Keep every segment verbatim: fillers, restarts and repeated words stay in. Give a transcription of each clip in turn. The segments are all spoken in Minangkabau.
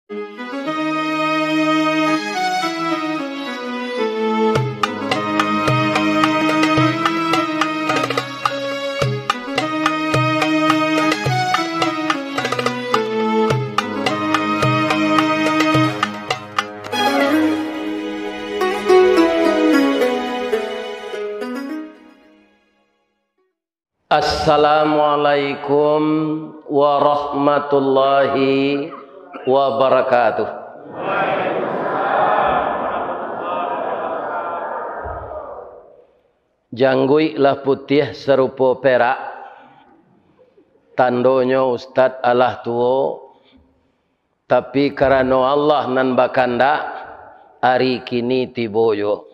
Assalamualaikum warahmatullahi wabarakatuh. Jangguik lah putiah sarupo perak, tandonyo ustad alah tuo, tapi karano Allah nan bakandak, ari kini tibo juo.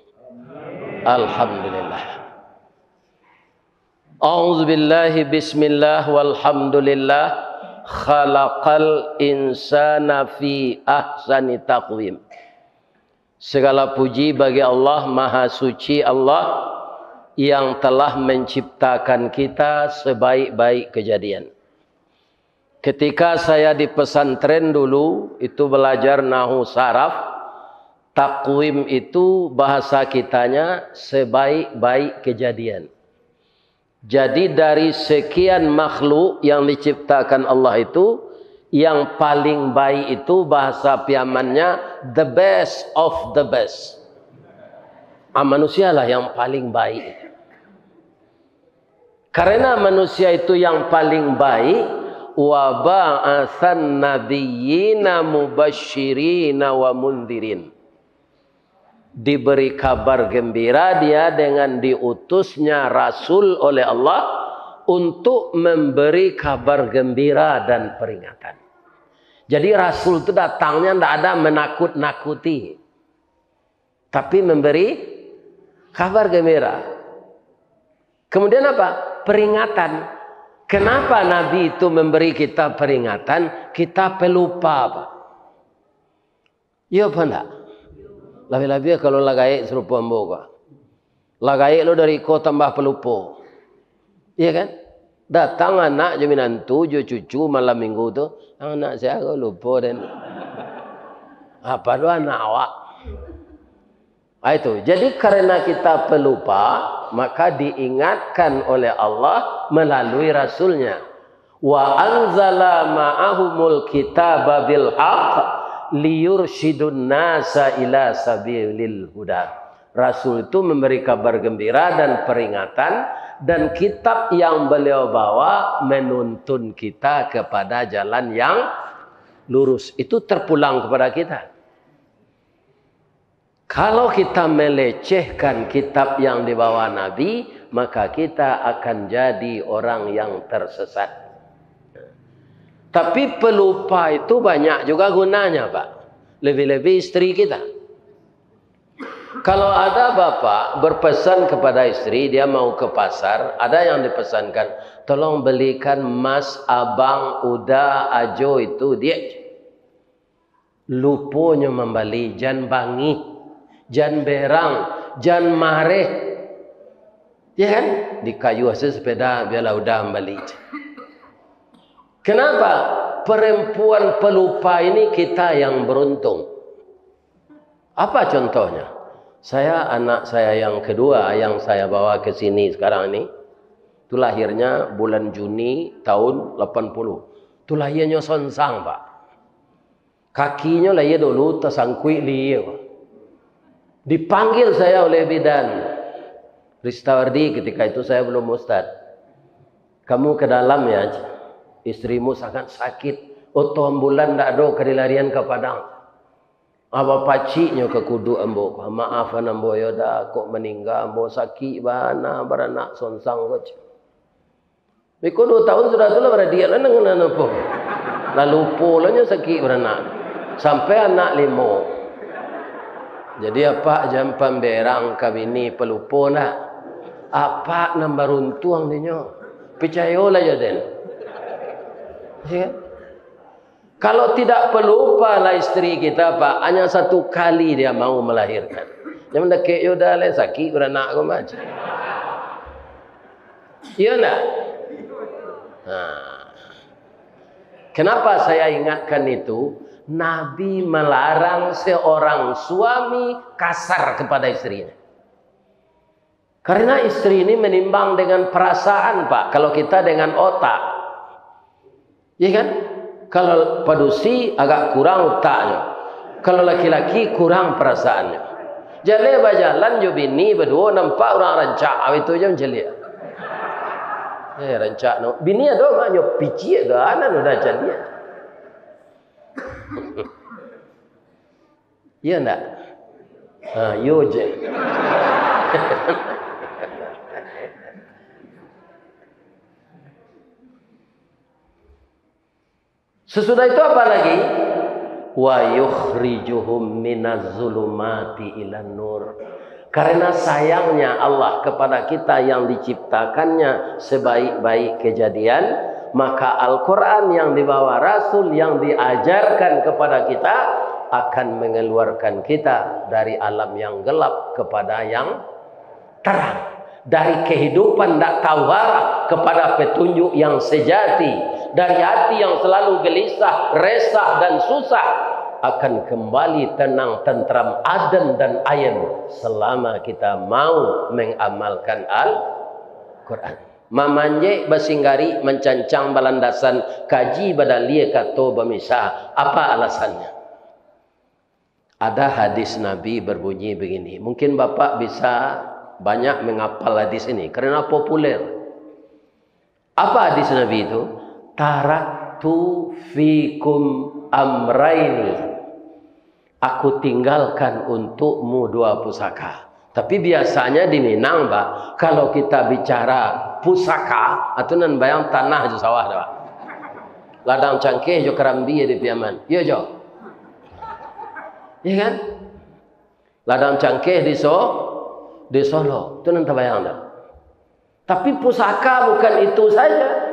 Alhamdulillah. A'udzubillahi, bismillah, walhamdulillah. Khalaqal insana fi ahsani taqwim. Segala puji bagi Allah, Maha Suci Allah, yang telah menciptakan kita sebaik-baik kejadian. Ketika saya di pesantren dulu, itu belajar nahu saraf, takwim itu bahasa kitanya sebaik-baik kejadian. Jadi, dari sekian makhluk yang diciptakan Allah itu, yang paling baik itu bahasa Piamannya the best of the best. Ah, manusialah yang paling baik. Karena manusia itu yang paling baik, wa ba'atsan nabiyyina mubasyirina wa mundzirin. Diberi kabar gembira dia dengan diutusnya rasul oleh Allah untuk memberi kabar gembira dan peringatan. Jadi, rasul itu datangnya ndak ada menakut-nakuti, tapi memberi kabar gembira. Kemudian apa? Peringatan. Kenapa Nabi itu memberi kita peringatan? Kita pelupa, Pak. Iyo apa ndak? Labiah-labiah kalau lah gaek sarupo ambo ko. Lah gaek lo dari ko tambah pelupo. Iya kan? Datang anak jo minantu jo cucu malam minggu tu, "Anak sia ko lupo den." Apa tu anak awak? Ah, itu. Jadi, karena kita pelupa, maka diingatkan oleh Allah melalui Rasul-Nya. "Wa anzala ma'ahumul kitaba bil haq liyursyidun nasa ila sabilil huda." Rasul itu memberi kabar gembira dan peringatan, dan kitab yang beliau bawa menuntun kita kepada jalan yang lurus. Itu terpulang kepada kita. Kalau kita melecehkan kitab yang dibawa Nabi, maka kita akan jadi orang yang tersesat. Tapi pelupa itu banyak juga gunanya, Pak. Lebih-lebih istri kita. Kalau ada bapak berpesan kepada istri, dia mau ke pasar, ada yang dipesankan, "Tolong belikan mas abang Uda Ajo itu, dia." Luponyo mambali, jan bangih, jan berang, jan mareh. Ya kan? Dikayuah se sepeda, biarlah Uda mambali. Kenapa? Perempuan pelupa ini kita yang beruntung. Apa contohnya? Saya, anak saya yang kedua yang saya bawa ke sini sekarang ini, itu lahirnya bulan Juni tahun delapan puluh. Itu lahirnya sonsang, Pak. Kakinyo lah iyo dulu tasangkuik di iyo. Dipanggil saya oleh bidan Ristawardi, ketika itu saya belum ustad. "Kamu ke dalam ya, istrimu sangat sakit. Oto ambulan ndak ado ka dilarian ka Padang." Apa paciknyo ka kuduk ambo ko, "Maaf an ambo yo dah, kok maningga ambo, sakik bana baranak sonsang ko." Biko duo tahun sudah tu lah baradiak lah, nang, nang apo. Lah lupo lah nyo sakik baranak. Sampai anak limo. Jadi apak jan pamberang ka bini pelupo ndak? Apak nan baruntuang dinyo. Picayolah jo den. Ya kan? Kalau tidak pelupa lah istri kita, Pak, hanya satu kali dia mau melahirkan. Yang mendekek yo dah lah sakik baranak ko, Mas. Iya ndak? Nah. Kenapa saya ingatkan itu? Nabi melarang seorang suami kasar kepada istrinya. Karena istri ini menimbang dengan perasaan, Pak. Kalau kita dengan otak. Iya kan? Kalau padusi agak kurang otaknya. Kalau laki-laki kurang perasaannya. Jaleh bajalan jo bini baduo nampak urang rancak, awak itu je mancaliak. Eh, rancak no. Bini ado mak nyo picik tu, anak udah caliak. Iya ndak? Ha, iyo je. Sesudah itu apa lagi? "Wa yukhrijuhum minaz zulumati ilan nur." Karena sayangnya Allah kepada kita yang diciptakannya sebaik-baik kejadian, maka Al-Quran yang dibawa Rasul, yang diajarkan kepada kita, akan mengeluarkan kita dari alam yang gelap kepada yang terang, dari kehidupan ndak tahu arah kepada petunjuk yang sejati, dari hati yang selalu gelisah, resah, dan susah, akan kembali tenang, tentram, adem, dan ayem selama kita mau mengamalkan Al-Quran. Mamanjek basinggari, mancancang balandasan, kaji badalia kato bamisah. Apa alasannyo? Ada hadis Nabi berbunyi begini. Mungkin Bapak bisa banyak menghafal hadis ini karena populer. Apa hadis Nabi itu? "Taraktu fikum amraini." Aku tinggalkan untukmu dua pusaka. Tapi biasanya di Minang, Pak, kalau kita bicara pusaka, atau nan bayang tanah jo sawah, Pak. Ladang cangkeh jo karambia di Piaman. Iyo jo. Iya kan? Ladang cangkeh di So-, di Solo. Itu nan tabayang dah. Tapi pusaka bukan itu saja.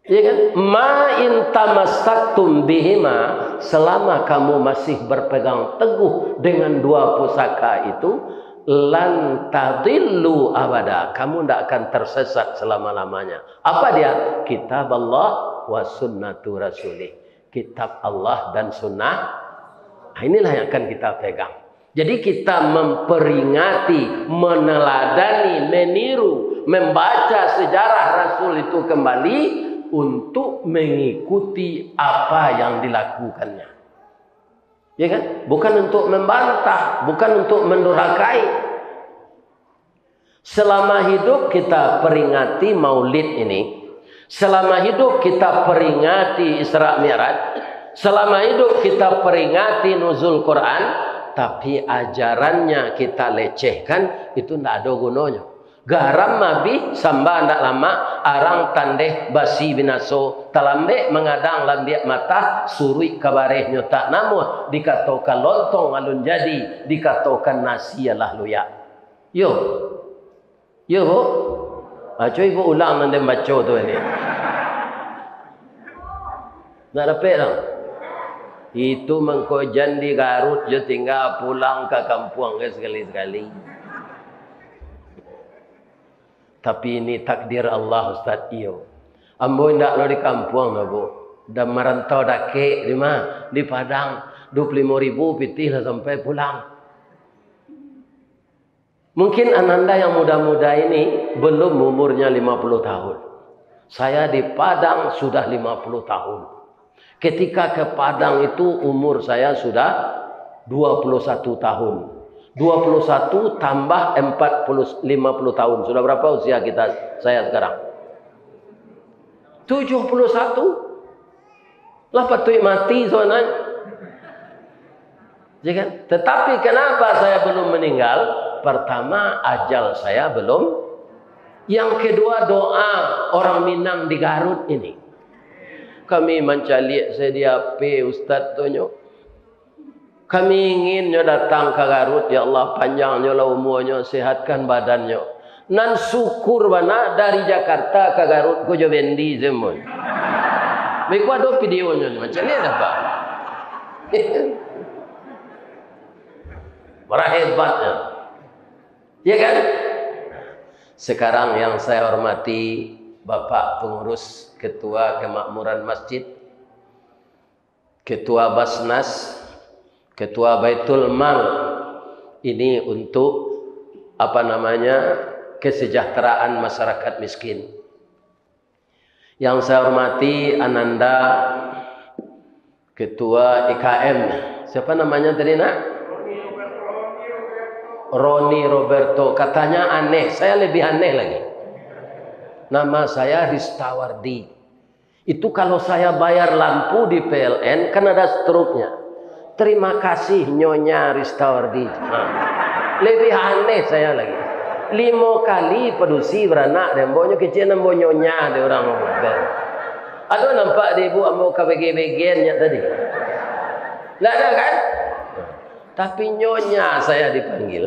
Iya kan? "Ma in tamassaktum bihima," selama kamu masih berpegang teguh dengan dua pusaka itu, "lan tadillu abada," kamu ndak akan tersesat selama-lamanya. Apa dia? "Kitab Allah wa sunnatu rasulih." Kitab Allah dan sunnah. Nah, inilah yang akan kita pegang. Jadi kita memperingati, meneladani, meniru, membaca sejarah Rasul itu kembali untuk mengikuti apa yang dilakukannya. Ya kan? Bukan untuk membantah, bukan untuk mendurhakai. Selama hidup kita peringati Maulid ini, selama hidup kita peringati Isra Mi'raj, selama hidup kita peringati Nuzul Quran, tapi ajarannya kita lecehkan, itu ndak ada gunanya. Garam abih, samba ndak lamak, arang tandeh basi binaso, talambek mangadang lambiak matah, suruik ka barehnyo tak namuah, dikatokan lontong alun jadi, dikatokan nasi alah luyak. Yo. Yo, Bu? Ah, cubo Ibu ulang nan den baco tu ni. Nak dapek tau? Itu mangko jan di Garut jo tingga pulang ka kampuang ke sakali-sakali. Tapi ini takdir Allah, Ustaz, iyo. Ambo indak lo di kampuang doh, Bu. Dan marantau dakek, di ma? Di Padang. Dua puluh limo ribu pitih lah sampai pulang. Mungkin ananda yang muda-muda ini belum umurnya lima puluh tahun. Saya di Padang sudah lima puluh tahun. Ketika ke Padang itu umur saya sudah dua puluh satu tahun. Dua puluh satu tambah empat puluh, lima puluh tahun. Sudah berapa usia kita, saya sekarang? Tujuh puluh satu. Lah patuik mati sabananyo. Ya kan? Tetapi kenapa saya belum meninggal? Pertama, ajal saya belum. Yang kedua, doa orang Minang di Garut ini. Kami mancaliak sadia pe ustaz tu nyo. Kami ingin nyo datang ka Garut, ya Allah, panjangnyo lah umuanyo, sehatkan badannyo. Nan syukur bana dari Jakarta ka Garut ko jo bendi semua. Beko ado videonyo ni, macam ni dah, Pak. Bara hebatnyo. Ya kan? Sekarang yang saya hormati Bapak Pengurus Ketua Kemakmuran Masjid, Ketua Basnas, Ketua Baitul Mal, ini untuk, apa namanya, kesejahteraan masyarakat miskin. Yang saya hormati Ananda, Ketua I K M. Siapa namanya tadi, nak? Roni Roberto. Katanya aneh, saya lebih aneh lagi. Nama saya Ristawardi. Itu kalau saya bayar lampu di P L N, kan ada struknya. "Terima kasih, Nyonya Ristawardi." Nah, lebih aneh saya lagi. Limo kali padusi baranak dek ambo, nyo kecek ambo nyonya dek urang. Ado nampak di ibu ambo ka bege-bege nyo tadi? Ndak ada, kan? Tapi nyonya saya dipanggil.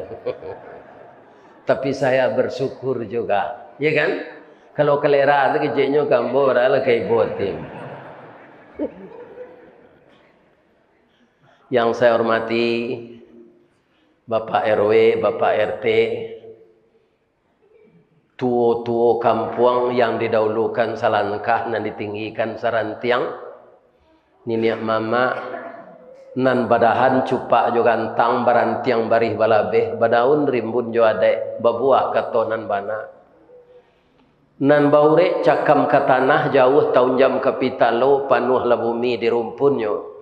Tapi saya bersyukur juga, ya kan? Kalau kalera tu keceknyo ka ambo, lah ka ibu Atim. Yang saya hormati Bapak R W, Bapak R T, tuo-tuo kampuang yang didahulukan salangkah, nan ditinggikan sarantiang, niniak mamak, nan badahan cupak jo gantang, barantiang barih balabeh, badaun rimbun jo adaik, babuah kato nan bana. Nan baurek cakam ka tanah, jauah taunjam ka pitalo, panuahlah bumi di rumpunnyo.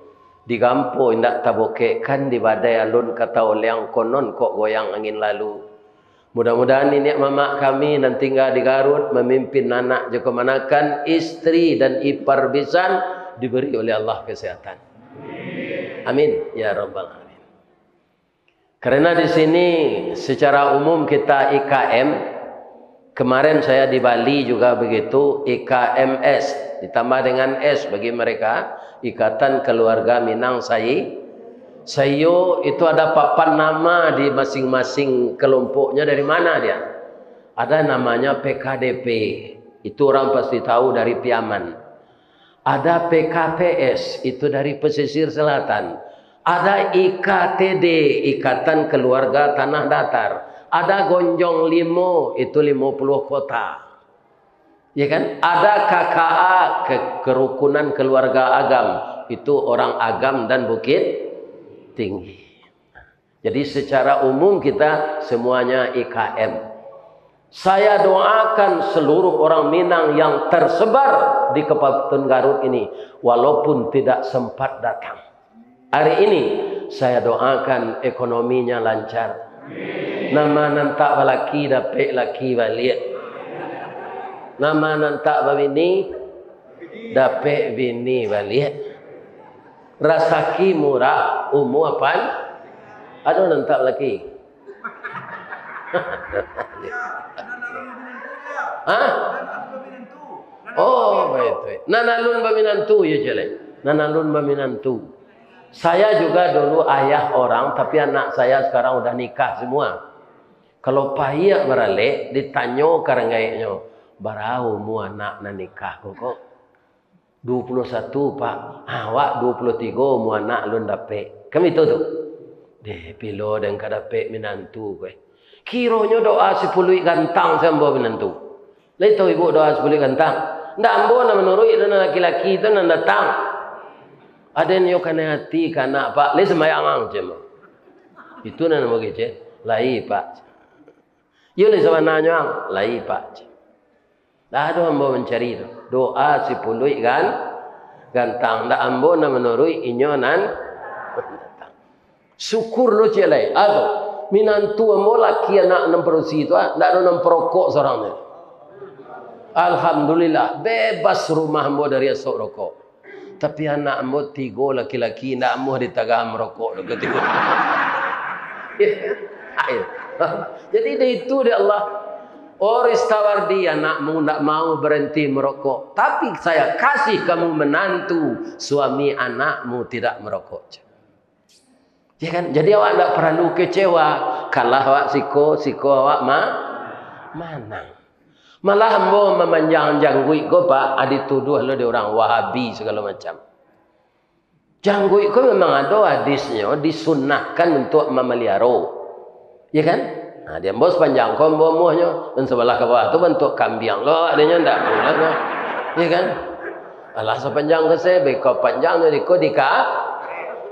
Di gampo indak tabokekkan, di badai alun ka taoleang, konon kok goyang angin lalu. Mudah-mudahan niniak mamak kami nan tingga di Garut, mamimpin anak jo kamanakan, istri dan ipar bisan, diberi oleh Allah kesehatan. Amin, ya rabbal alamin. Karena di sini secara umum kita I K M, kemarin saya di Bali juga begitu, I K M S, ditambah dengan S bagi mereka, Ikatan Keluarga Minang Sai-, Saiyo. Itu ada papan nama di masing-masing kelompoknya. Dari mana dia? Ada namanya P K D P, itu orang pasti tahu, dari Piaman. Ada P K P S, itu dari pesisir selatan. Ada I K T D, Ikatan Keluarga Tanah Datar. Ada Gonjong Limo, itu limo puluah kota. Ya kan? Ada K K A, ke-, Kerukunan Keluarga Agam, itu orang Agam dan Bukit Tinggi. Jadi, secara umum kita semuanya I K M. Saya doakan seluruh orang Minang yang tersebar di Kabupaten Garut ini, walaupun tidak sempat datang. Hari ini, saya doakan ekonominya lancar. Nama nan tak balaki, dapek laki baliak. Nama nan tak babini, dapek bini baliak. Rasaki murah, umua pan-, ado nan tak laki? Hah? Oh, baik, baik. Nan alun baminantu, ya, Cele. Nan alun baminantu. Saya juga dulu ayah orang, tapi anak saya sekarang udah nikah semua. Kalau paiak baralek, ditanyo ka ranggaiknyo, "Bara umua anak nan nikah ko, kok?" "Duo puluah satu, Pak." "Ah, awak duo puluah tigo, umua anak alun dapek." Kan itu tu. Deh, pilo den ka dapek minantu ko, eh. Kironyo doa sipuluik gantang se ambo minantu. Lai tahu ibu doa sipuluik gantang? Ndak ambo nan manuruik, nan laki-laki tu nan datang. Aden yo kanai ati ka anak, Pak. Lai sambayang ang, ceh. Itu nan ambo kecek. Lai, Pak. Iyo lai sabananyo ang? Lai, Pak. Ndak ado ambo mancari tu. Doa sipuluik gan-, gantang. Ndak ambo nan manuruik, inyo nan datang. Syukur lo ciek lai. Ado. Minantu ambo laki anak nan padusi tu, ah, ndak ado nan parokok surang tu. Alhamdulillah, bebas rumah ambo dari asok rokok. Tapi anak ambo tigo laki-laki, ndak amuah ditagah marokok doh katigo. Jadi, dek itu dek Allah, "Oh, Ristawardi, anakmu ndak mau berhenti merokok, tapi saya kasih kamu menantu, suami anakmu tidak merokok." Ya kan? Jadi, awak ndak paralu kecewa. Kalah awak siko, siko awak ma-, manang. Malah ambo mamanjang jangguik ko, Pak, ah, dituduah lo dek urang Wahabi sagalo macam. Jangguik ko memang ado hadisnyo, disunnahkan untuak mamaliaro. Ya kan? Nah, di ambo sapanjang ko ambo amuahnyo, nan sabalah ka bawah tu bantuak kambiang lo, adanya ndak pulang, nah. Ya kan? Alah, sapanjang kese, beko panjangnyo diko dika.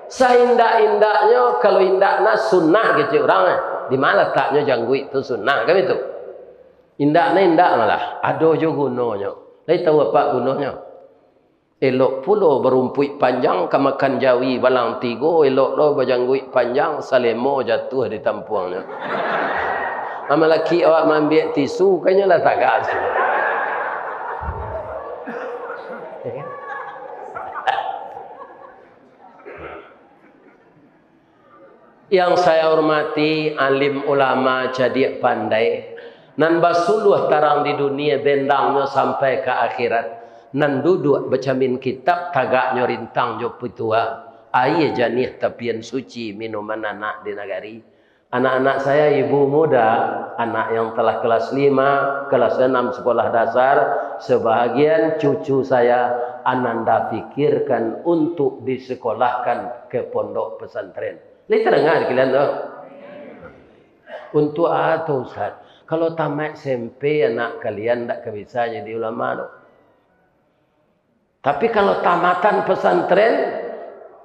Saindak-indaknyo, kalau indak nah sunnah kecek urang, eh. Di ma lataknyo jangguik tu sunnah, kan itu? Indak nah indak malah, ado jo gunonyo. Lai tahu apak gunonyo? Elok pulo barumpuik panjang ka makan jawi balang tigo, elok lo bajangguik panjang, salemo jatuah di tampuangnyo. Amalaki awak maambiak tisu, kayaknyo lah tagak sinan. Yang saya hormati alim ulama, cadiak pandai, nan basuluah tarang di dunia, bendangnyo sampai ka akhirat, nan duduak bacamin kitab, tagaknyo rintang jo pitua, aia janiah tapian suci minuman anak di nagari. Anak-anak saya, ibu muda, anak yang telah kelas lima, kelas enam sekolah dasar, sebahagian cucu saya, ananda pikirkan untuk disekolahkan ke pondok pesantren. Lai tadanga di kalian tu? Untuk a tu, Ustaz? Kalau tamat S M P anak kalian ndak ka bisa jadi ulama tu. Tapi kalau tamatan pesantren,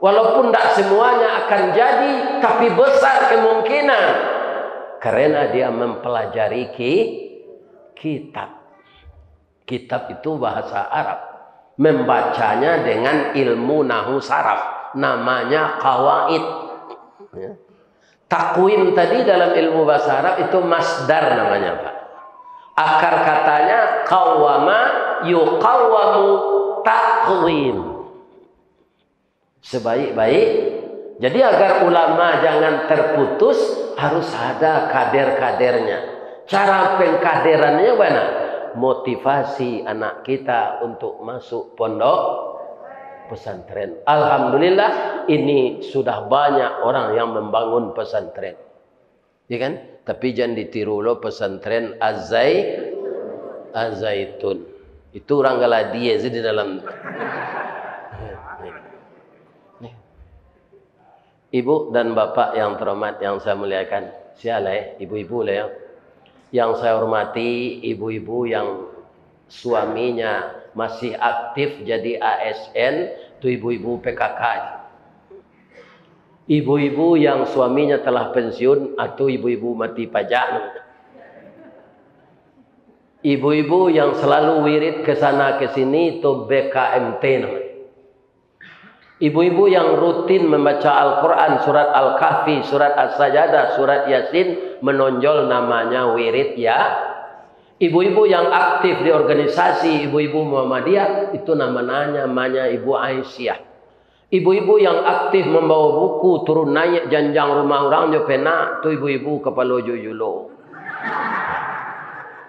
walaupun ndak semuanya akan jadi, tapi besar kemungkinan. Karena dia mempelajari ki-, kitab. Kitab itu bahasa Arab. Membacanya dengan ilmu nahu saraf. Namanya qawaid. Ya. Takwim tadi dalam ilmu bahasa Arab itu masdar namanya, Pak. Akar katanya qawwama yuqawwamu taqwim. Sebaik-baik. Jadi agar ulama jangan terputus, harus ada kader-kadernya. Cara pengkaderannya bana? Motivasi anak kita untuk masuk pondok pesantren. Alhamdulillah, ini sudah banyak orang yang membangun pesantren. Ya kan? Tapi jan ditiru lo pesantren Azai-, Azaitun. Itu urang Galadia sih di dalam. Ibu dan bapak yang terhormat, yang saya muliakan, sialah, eh, ibu-ibu lah, ya. Yang saya hormati, ibu-ibu yang suaminya masih aktif jadi A S N, tu ibu-ibu P K K. Ibu-ibu yang suaminya telah pensiun, atau ibu-ibu mati pajak. Ibu-ibu yang selalu wirid ke sana ke sini, tu B K M T namanya. Ibu-ibu yang rutin membaca Al-Quran, surat Al-Kahfi, surat As-Sajadah, surat Yasin, menonjol namanya wirid, ya. Ibu-ibu yang aktif di organisasi ibu-ibu Muhammadiyah, itu namanya, namanya Ibu Aisyah. Ibu-ibu yang aktif membawa buku turun naik janjang rumah urang jo penak, tu ibu-ibu kapalo jujulo.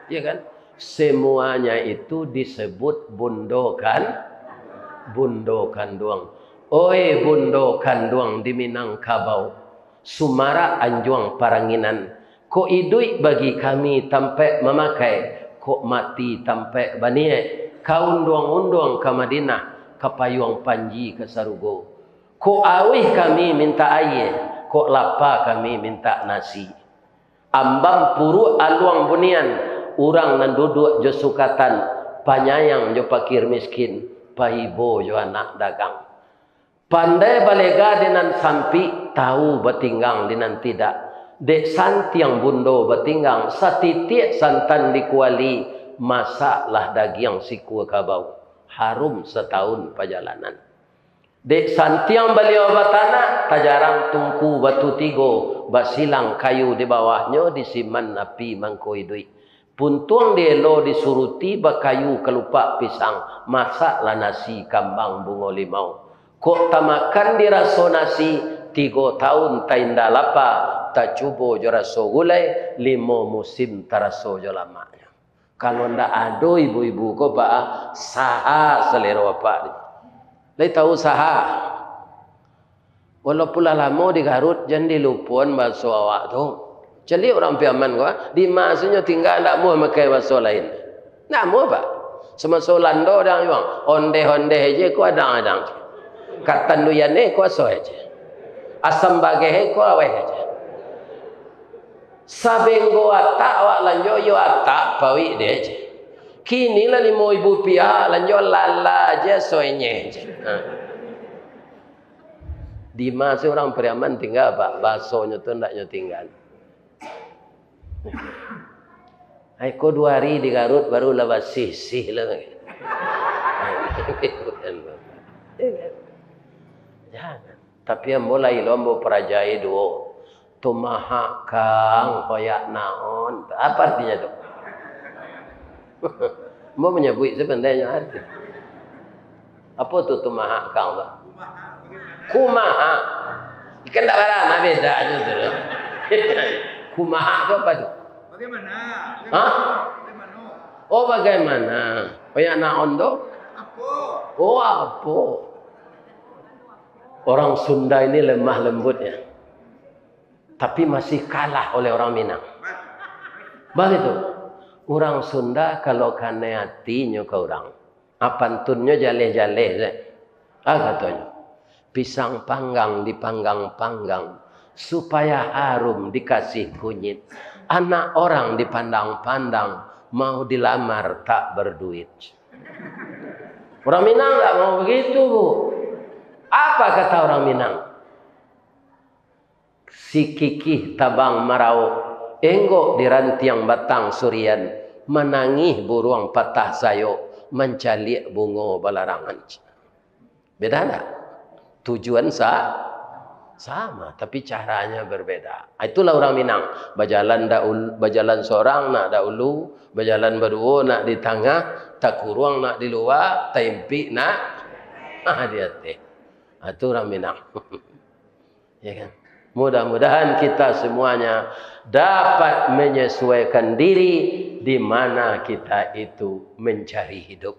Ya kan? Semuanya itu disebut bundo kan-, bundo kanduang. Oi bundo kanduang di Minangkabau, sumarak anjuang paranginan, kok iduik bagi kami tampek mamakai, kok mati tampek baniek, ka unduang-unduang ka Madinah, ka payuang panji ka sarugo. Kok auih kami mintak aia, kok lapa kami mintak nasi. Ambang puruak aluang bunian, urang nan duduak jo sukatan, panyayang jo pakir miskin, paibo jo anak dagang. Pandai balega di nan sampik, tahu batinggang di nan tidak. Dek santiang bundo batinggang, satitiak santan di kuali, masaklah dagiang sikua kabau. Harum satahun pajalanan. Dek santiang baliau batanak, tajarang tungku batu tigo, basilang kayu di bawahnyo, disiman api mangko iduik. Puntuang dielo disuruti, bakayu kalupak pisang, masaklah nasi kambang bungo limau. Kok tamakan diraso nasi, tigo taun tainda lapa, tacubo jo raso gulai, limo musim taraso jo lamaknyo. Kalau ndak ado ibu-ibu ko, Pak, saha salero apak ni. Lai tahu saha? Walaupun lah lamo di Garut, jan dilupoan bahaso awak tu. Caliak urang Piaman ko, di ma se nyo tingga, ndak amuah makai bahaso lain. Ndak amuah, Pak. Samaso Ulando dang juang, ondeh-ondeh je ko adang-adang. Katanduyan eh ko asoh je. Asam bageh eh ko aweh je. Sabenggo atak awak lanjo, iyo atak pawik dek je. Kini lah limo ribu rupiah, lanjo lala je, soenyeh je. Ha. Di ma se urang Pariaman tingga, Pak? Basonyo tu ndak nyo tingga. Ai, ko duo ari di Garut, baru lah basih-sih lah. Jangan. Tapi ambo lai lo ambo parajai duo. Tumahak kang, hoyak naon. Apa artinya tu? Ambo manyabuik sabananyo arti. Apo tu tumahak kang tu? Kumaha. Kan ndak barana bedanyo tu. Kumaha tu apa tu? Bagaimana? Hah? Bagaimana? Oh, bagaimana? Hoyak naon tu? Apo? Oh, apo? Orang Sunda ini lemah lembutnya, tapi masih kalah oleh orang Minang. Begitu. Urang Sunda kalau kanai atinyo ka urang, ah, pantunnyo jaleh-jaleh se. Ah, katonyo, "Pisang panggang dipanggang-panggang, supaya harum dikasih kunyit. Anak orang dipandang-pandang, mau dilamar tak berduit." Urang Minang nggak mau begitu, Bu. Apa kata orang Minang? Sikikih tabang marauk, enggok di rantiang batang surian, manangih buruang patah sayok, mancaliak bungo balarangan. Beda ndak? Tujuan sa-, sama, tapi caranya berbeda. Itulah urang Minang. Bajalan daul-, bajalan sorang nak daulu, bajalan baduo nak di tangah, takuruang nak di lua, taimpik nak, ah, di ateh. Ah, itu urang Minang. Ya kan? Mudah-mudahan kita semuanya dapat menyesuaikan diri di mana kita itu mencari hidup.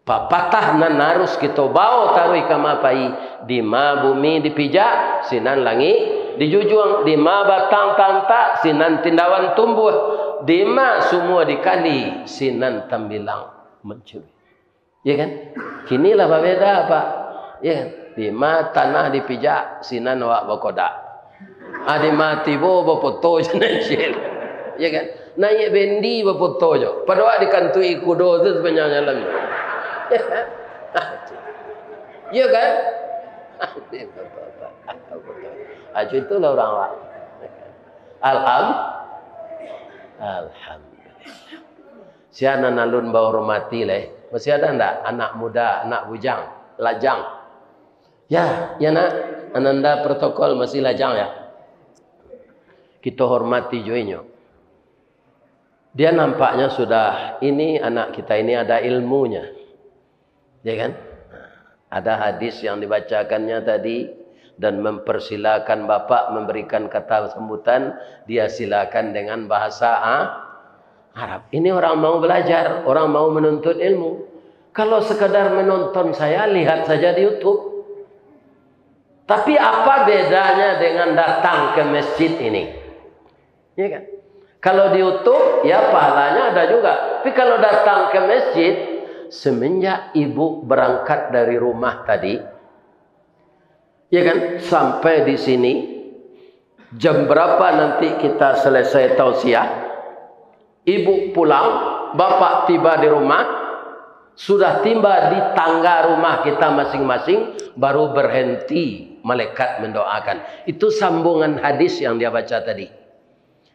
Papatah nan harus kito bawo taruih ka ma pai, di ma bumi dipijak, sinan langik dijunjuang, di ma batang taantak, sinan tindawan tumbuah, di ma sumua dikali, sinan tambilang mancuri. Ya kan? Kini lah babeda, Pak. Ya kan? Di ma tanah dipijak, sinan awak bakodak. Ah, di ma tibo bapoto jo nan ciek. Ya kan? Naiak bendi bapoto jo. Pado awak dikantuik kudo tu sapanjang jalan. Ya kan? Ajo itulah urang awak. Alham-, Alhamdulillah. Sia nan alun bahormati lai. Masih ada ndak anak muda, anak bujang, lajang? Ya, ya nak, ananda protokol masih lajang ya. Kito hormati jo inyo. Dia nampaknya sudah, ini anak kita ini ada ilmunya. Ya kan? Ada hadis yang dibacakannya tadi, dan mempersilakan bapak memberikan kata sambutan, dia silakan dengan bahasa, ah, Arab. Ini orang mau belajar, orang mau menuntut ilmu. Kalau sekadar menonton saya, lihat saja di YouTube. Tapi apa bedanya dengan datang ke masjid ini? Ya kan? Kalau di YouTube, ya pahalanya ada juga. Tapi kalau datang ke masjid, semenjak ibu berangkat dari rumah tadi, ya kan, sampai di sini, jam berapa nanti kita selesai tausiah, ibu pulang, bapak tiba di rumah, sudah tiba di tangga rumah kita masing-masing, baru berhenti malaikat mendoakan. Itu sambungan hadis yang dia baca tadi.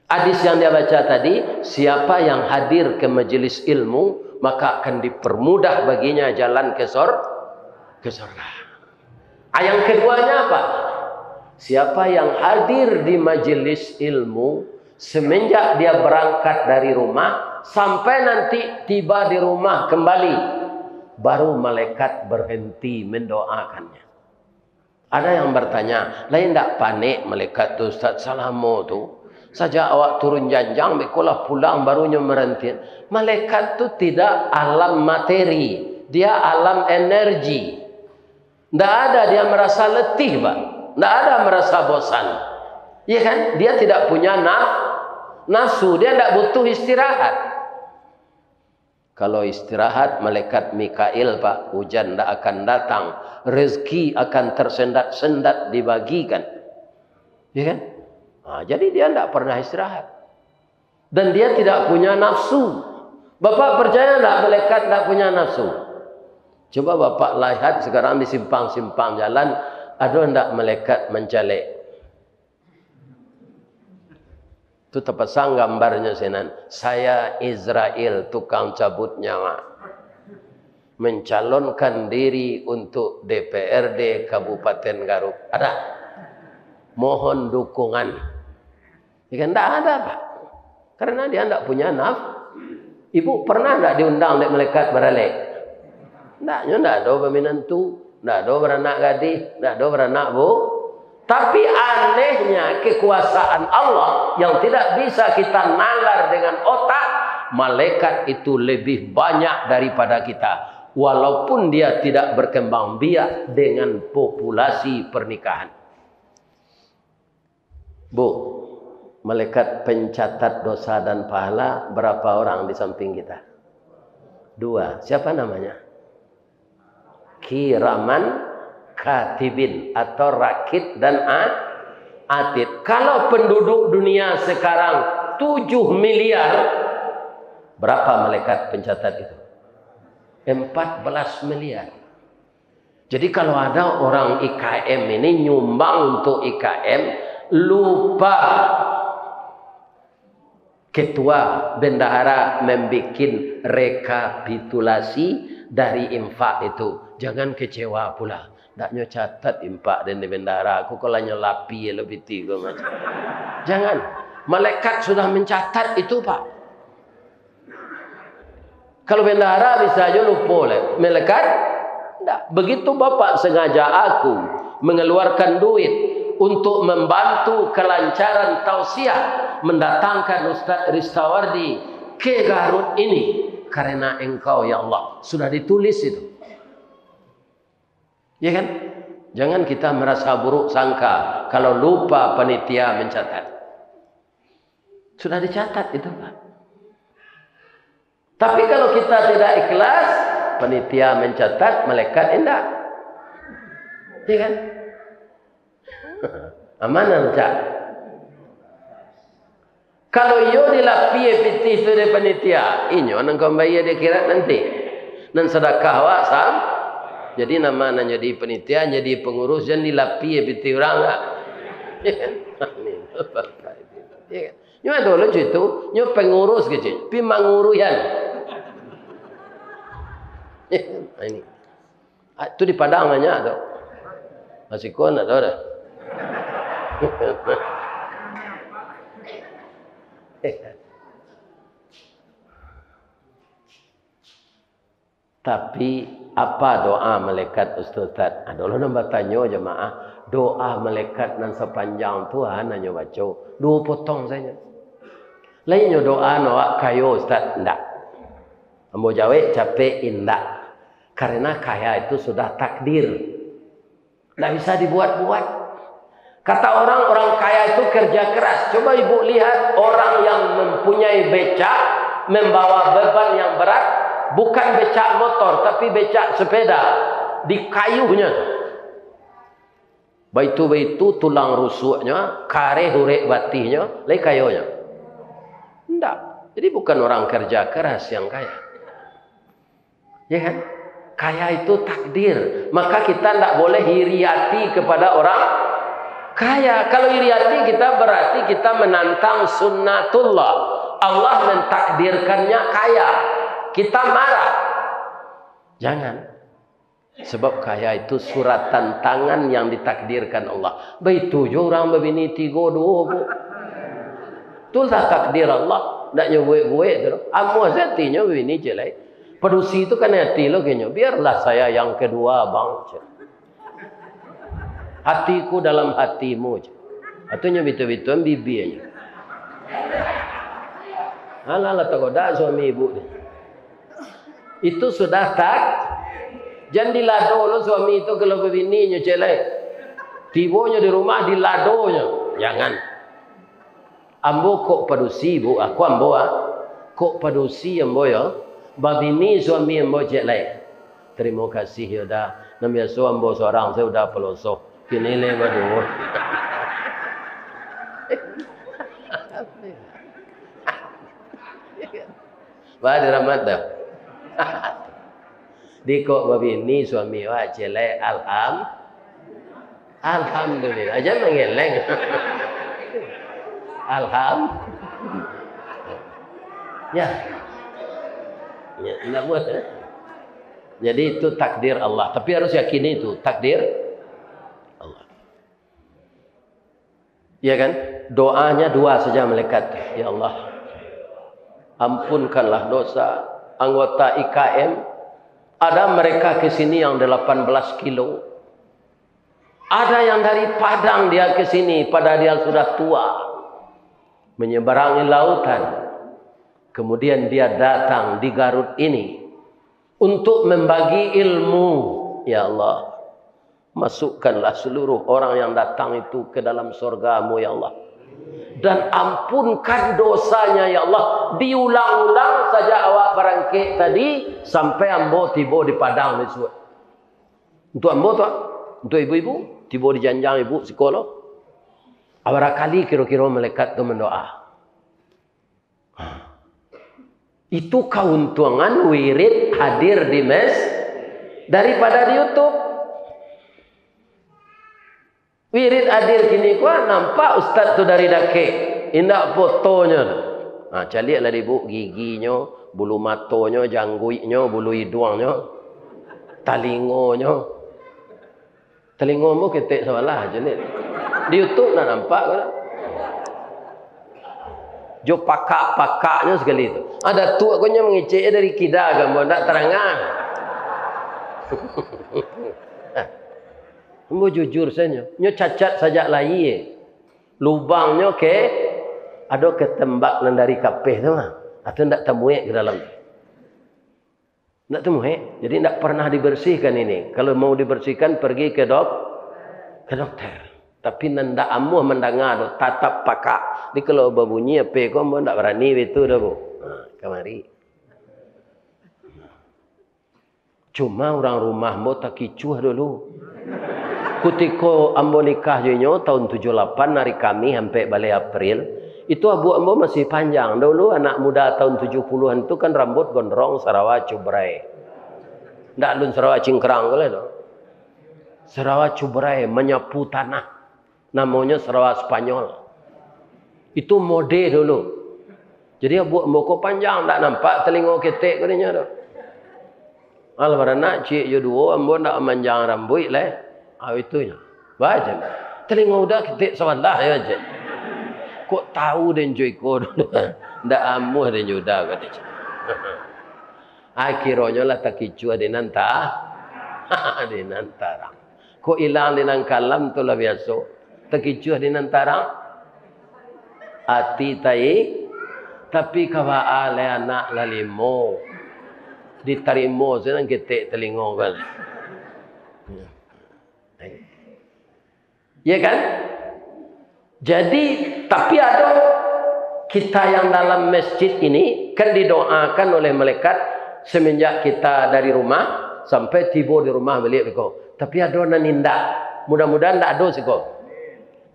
Hadis yang dia baca tadi, siapa yang hadir ke majelis ilmu, maka akan dipermudah baginya jalan ke sor-, ke sorga. Ah, yang keduanya apa? Siapa yang hadir di majelis ilmu, semenjak dia berangkat dari rumah, sampai nanti tiba di rumah kembali, baru malaikat berhenti mendoakannya. Ada yang bertanya, "Lai ndak panek malaikat tu, Ustaz, salamo tu? Sajak awak turun janjang, beko lah pulang, barunyo marantian." Malaikat tu tidak alam materi, dia alam energi. Ndak ada dia merasa letih, Pak. Ndak ada merasa bosan. Iya kan? Dia tidak punya naf-, nafsu, dia ndak butuh istirahat. Kalau istirahat, malaikat Mikail, Pak, hujan ndak akan datang, rezeki akan tersendat-sendat dibagikan. Ya kan? Nah, jadi dia ndak pernah istirahat. Dan dia tidak punya nafsu. Bapak percaya ndak malaikat ndak punya nafsu? Coba Bapak lihat sekarang di simpang-simpang jalan, ado ndak malaikat mancalek? Tu tapasang gambarnyo sinan. "Saya Izrail, tukang cabut nyawa. Mencalonkan diri untuk D P R D Kabupaten Garut." Ada? Mohon dukungan. Ya kan? Ndak ada, Pak. Karena dia ndak punya naf-, Ibu pernah ndak diundang dek malaikat baralek? Ndak, nyo ndak ado baminantu, ndak ado baranak gadih, ndak ado baranak bu-, tapi anehnya, kekuasaan Allah yang tidak bisa kita nalar dengan otak, malaikat itu lebih banyak daripada kita, walaupun dia tidak berkembang biak dengan populasi pernikahan. Bu, malaikat pencatat dosa dan pahala berapa orang di samping kita? Dua. Siapa namanya? Kiraman katibin atau rakid dan a-, atid. Kalau penduduk dunia sekarang tujuh miliar, berapa malaikat pencatat itu? Empat belas miliar. Jadi, kalau ada orang I K M ini nyumbang untuk I K M, lupa ketua bendahara membikin rekapitulasi dari infak itu, jangan kecewa pula. Ndak nyo catat infak den di bendahara, aku kalau nyo lapie lo piti ko macam. Jangan. Malaikat sudah mencatat itu, Pak. Kalau bendahara bisa aja lupo leh, malaikat ndak. Begitu Bapak sengaja aku mengeluarkan duit untuk membantu kelancaran tausiah mendatangkan Ustaz Ristawardi ke Garut ini, karena Engkau, ya Allah, sudah ditulis itu. Ya kan? Jangan kita merasa buruk sangka kalau lupa panitia mencatat. Sudah dicatat itu, Pak. Tapi kalau kita tidak ikhlas, panitia mencatat, malaikat indak. Ya kan? Aman, Cak? Kalau iyo dilapie pitih tu dek panitia, inyo nan ka mambayia di akhirat nanti. Nan sadakah awak sam-, jadi nama nan jadi panitia, jadi pengurus, jan dilapie pitih urang, Kak. Amin. Iya kan? Nyo ado lo cuy tu, nyo pengurus kecil, pi manguruian. Ini. Ah, tu di Padang banyak tu. Masih kon ado dah. Tapi, apa doa malaikat, Ustaz? Ado lo nan batanyo jamaah, doa malaikat nan sapanjang tu, ha, nan nyo baco, duo potong sajo. Lai nyo doa nan awak kayo, Ustaz? Ndak. Ambo jawek capek, indak. Karena kaya itu sudah takdir. Ndak bisa dibuat-buat. Kata orang, orang kaya itu kerja keras. Coba ibu lihat orang yang mempunyai becak, membawa beban yang berat, bukan becak motor, tapi becak sepeda, dikayuhnyo. Baitu-baitu tulang rusuknyo, kareh urek batihnyo, lai kayonyo? Ndak. Jadi bukan orang kerja keras yang kaya. Ya kan? Kaya itu takdir. Maka kita ndak boleh iri hati kepada orang kaya. Kalau iri hati kita, berarti kita menantang sunnatullah. Allah mentakdirkannya kaya. Kita marah. Jangan. Sebab kaya itu surat tantangan yang ditakdirkan Allah. Baitu jo urang babini tigo duo, Bu. Itulah takdir Allah. Ndak nyo buek-buek tu. Amuah satinyo babini ciek lai. Padusi tu kanai ati lo kenyo. "Biarlah saya yang kedua, Bang," cek. "Hatiku dalam hatimu," cek. Atunyo bitu-bituan bibia nyo. Alah, lah tagodak suami ibu ni. Itu sudah tak, jan dilado lo suami tu kalau babini nyo ciek lai. Tibonyo di rumah, diladonyo. Jangan. Ambo kok padusi, Bu, aku ambo, ah. Kok padusi ambo yo, babini suami ambo ciek lai. Tarimo kasih yo, Da. Nan biaso ambo sorang sajo Uda paloso. Kini lai baduo. Wah, dirahmat dah. Di kok babini suami wak celek, alham-, alhamdulillah. Jangan mangeleng. Alham-, ya. Ya, ndak buat, eh. Jadi itu takdir Allah. Tapi harus yakini itu takdir Allah. Ya kan? Doanya dua saja malaikat. Ya Allah, ampunkanlah dosa anggota I K M. Ada mereka ke sini yang delapan belas kilo. Ada yang dari Padang dia ke sini, padahal dia sudah tua. Menyeberangi lautan. Kemudian dia datang di Garut ini untuk membagi ilmu. Ya Allah, masukkanlah seluruh orang yang datang itu ke dalam sorga-Mu, ya Allah. Dan ampunkan dosanya, ya Allah. Diulang-ulang sajak awak barangkek tadi, sampai ambo tibo di Padang bisuak. Untuk ambo tu, untuk ibu-ibu, tibo di janjang ibu siko lo. Abarah kali kiro-kiro malaikat tu mandoa. Itu kauntungan wirid hadir di mes-, daripada di YouTube. Wirid hadir kini ko, nampak ustaz tu dari dakek, indak fotonyo tu. Ha, caliaklah di buk giginyo, bulu matonyo, jangguiknyo, bulu iduangnyo, talingonyo. Talingo ambo ketek sabalah je ni. Di YouTube nak nampak ko dah. Jo pakak-pakaknyo sakali tu. Ada tu akonyo mangecek dari kida ka ambo, ndak tarangan. Ambo jujur sajo. Nyo cacat sajak lahia. Lubangnyo ke, ado ke tembak nan dari kapeh tu mah. Atau ndak tamuek ke dalam tu. Ndak tamuek. Jadi ndak pernah dibersihkan ini. Kalau mau dibersihkan, pergi ke dok-, ke dokter. Tapi nan ndak amuah mandanga tu, tatap pakak. Jadi kalau babunyi ape ko, ambo ndak barani bitu dah, Bu. Ha, kamari. Cuma urang rumah ambo takicuah dulu. Kutiko ambo nikah jo inyo tahun tujuah lapan, ari Kamih ampek baleh April, itu abuak ambo masih panjang. Dulu anak muda tahun tujuah puluahan tu kan rambut gondrong, sarawa cubrai. Ndak alun sarawa cingkrang ko lai tu. Sarawa cubrai, manyapu tanah. Namonyo sarawa Spanyol. Itu mode dulu. Jadi, abuak ambo ko panjang, ndak nampak talingo ketek ko dinyo tu. Alah baranak ciek jo duo, ambo ndak manjang rambuik lai. Ah, itunyo. Bajan. Talingo uda ketek sabalah yo, jan. Kok tahu den jo iko dulu. Ndak amuah den jo uda ko, den. Akhironyo lah takicuah di nan ta-, di nan tarang. Kok ilang di nan kalam tu lah biaso. Takicuah di nan tarang. Ati tai, tapi ka baa lai anak lah limo. Ditarimo se nan ketek talingo kan. Ya kan? Jadi, tapi ado kita yang dalam masjid ini kan didoakan oleh malaikat semenjak kita dari rumah sampai tibo di rumah baliak beko. Tapi ado nan indak. Mudah-mudahan ndak ado siko.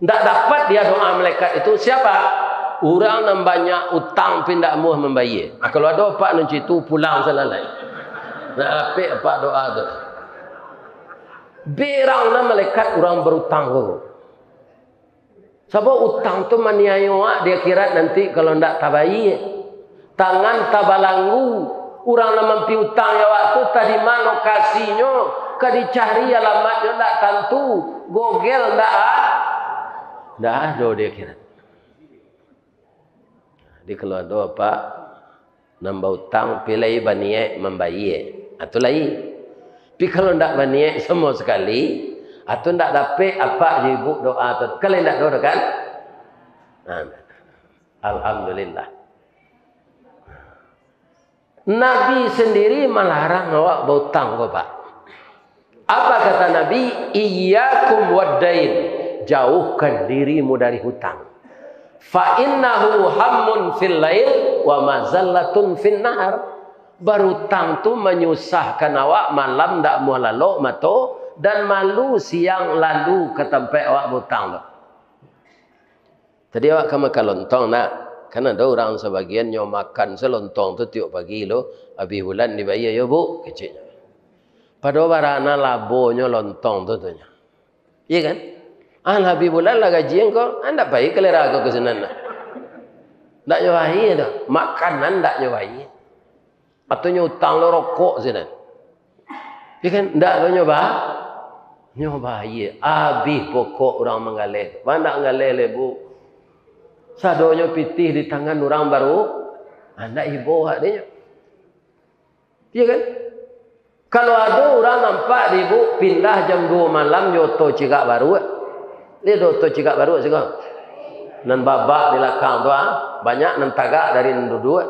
Ndak dapat dia doa malaikat itu. Siapa? Urang nan banyak utang tapi ndak amuah mambayia. Ah, kalau ado apak nan caitu, pulang salalai. Ndak dapek apak doa tu. Berang lah malaikat urang barutang tu. Sabab utang tu maniayo awak di akhirat nanti kalau ndak tabayia. Tangan tabalanggu. Urang nan mampiutang awak tu, tadi ma lokasinyo, ka dicari alamatnyo ndak tantu. Google ndak a-, ndak ado di akhirat. Jadi kalau ado apak nan bautang, pi lai baniaik mambayia. Ha, tu lai. Tapi kalau ndak baniaik samo sakali, ha, tu ndak dapek apak jo ibu doa tu. Kan lai ndak ado doh kan? Ha, alhamdulillah. Nabi sendiri malarang awak bautang ko, Pak. Apa kata Nabi? "Iyyakum waddain." Jauhkan dirimu dari hutang. "Fa innahu hammun fil lail wa mazallatun fin nahar." Barutang tu manyusahkan awak malam, ndak amuah lalok mato, dan malu siang lalu ka tampek awak bautang tu. Tadi awak ka makan lontong, nak? Kan ado urang sabagian nyo makan se lontong tu tiok pagi lo, abih bulan dibayia, "Yo, Bu," keceknyo. Pado barana labonyo lontong tu, tu nyo. Iya kan? Ah, lah abih bulan lah gaji angko, ah, ndak pai kalera ko ka sinan lah. Ndak nyo bayia doh, makanan ndak nyo bayia. Atau nyo utang lo rokok sinan. Iya kan? Ndak lo nyo ba-, nyo bayia. Abih pokok urang manggaleh. Ba ndak manggaleh lai, Bu. Sadonyo pitih di tangan urang baru, ah, ndak ibo hak dinyo. Iya kan? Kalau ado urang nampak di Ibuk pindah jam duo malam jo oto cigak baruak. Dia ado oto cigak baruak siko. Nan babak di lakang tu, ah, banyak nan tagak dari nan duduak.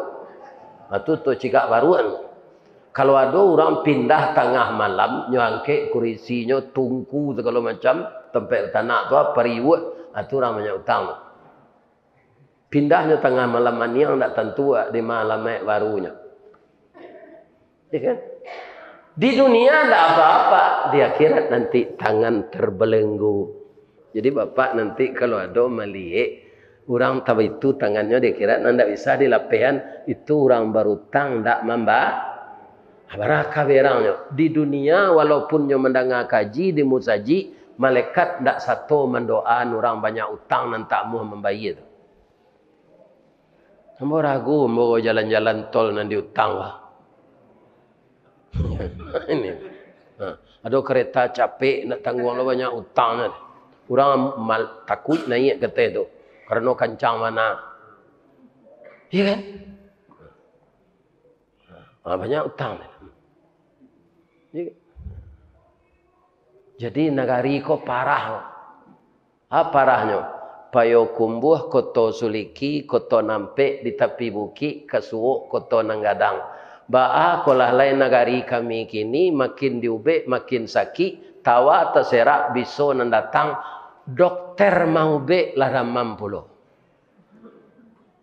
Ah, tu oto cigak baruak. Kalau ado urang pindah tangah malam, nyo angkek kurisinyo, tungku sagalo macam, tampek batanak tu, ah, pariuak, ah, tu urang banyak utang. Pindahnyo tangah malam maniang, ndak tantu di ma alamaik barunyo. Ya kan? Di dunia ndak apa-apa, di akhirat nanti tangan terbelenggu. Jadi, Bapak nanti kalau ado maliek urang tabaitu tangannyo di akhirat, nan ndak bisa dilapehan, itu urang barutang ndak mamba-, bara kaberangnyo. Di dunia, walaupun nyo mandanga kaji di musajik, malaikat ndak sato mandoaan urang banyak utang nan tak amuah mambayia tu. Ambo ragu, ambo jalan-jalan tol nan diutang lah. Ini. Ha, ado kereta capek, nak tangguang lo banyak utang. Urang mal-, takuik naiak kateh tu, karano kancang bana. Iya kan? Ha, banyak utang. Iya. Jadi, nagari ko parah. Ha, parahnyo, Payokumbuah, Koto Suliki, Koto Nampek di tapi bukik, ka suok Koto Nan Gadang. Baa ko lah lai nagari kami kini, makin diubek, makin sakik, tawa taserak, biso nan datang, dokter maubek lah damam pulo.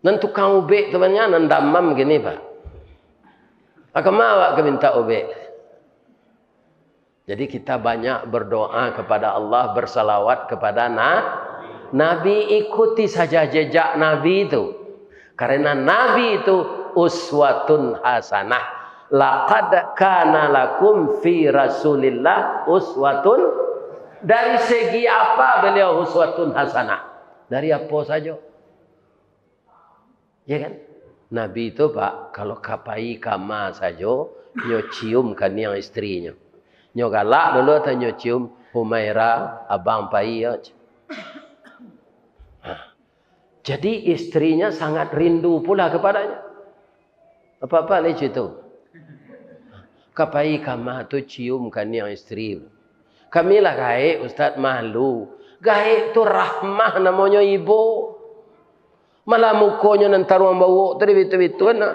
Nan tukang ubek tu banyak, nan damam kini, Pak. A kama awak ka mintak ubek? Jadi, kita banyak berdoa kepada Allah, bersalawat kepada na-, Nabi, ikuti saja jejak Nabi itu. Karena Nabi itu uswatun hasanah. "Laqad kana lakum fi Rasulillah uswatun." Dari segi apa beliau uswatun hasanah? Dari apa saja? Ya kan? Nabi tu, Pak, kalau ka pai kama sajo, nyo cium kaniang isterinyo. Nyo galak dulu atau nyo cium, "Humaira, abang pai yo." Ha. Jadi, istrinya sangat rindu pula kepadanya. Apa-apa lai cerita. Ka pai kama tu cium kaniang isteri. Kami lah gaek, Ustaz, malu. Gaek tu rahmah namonyo, ibo. Malah mukonyo nan taruang bauak tu dibitu-bituan, nah.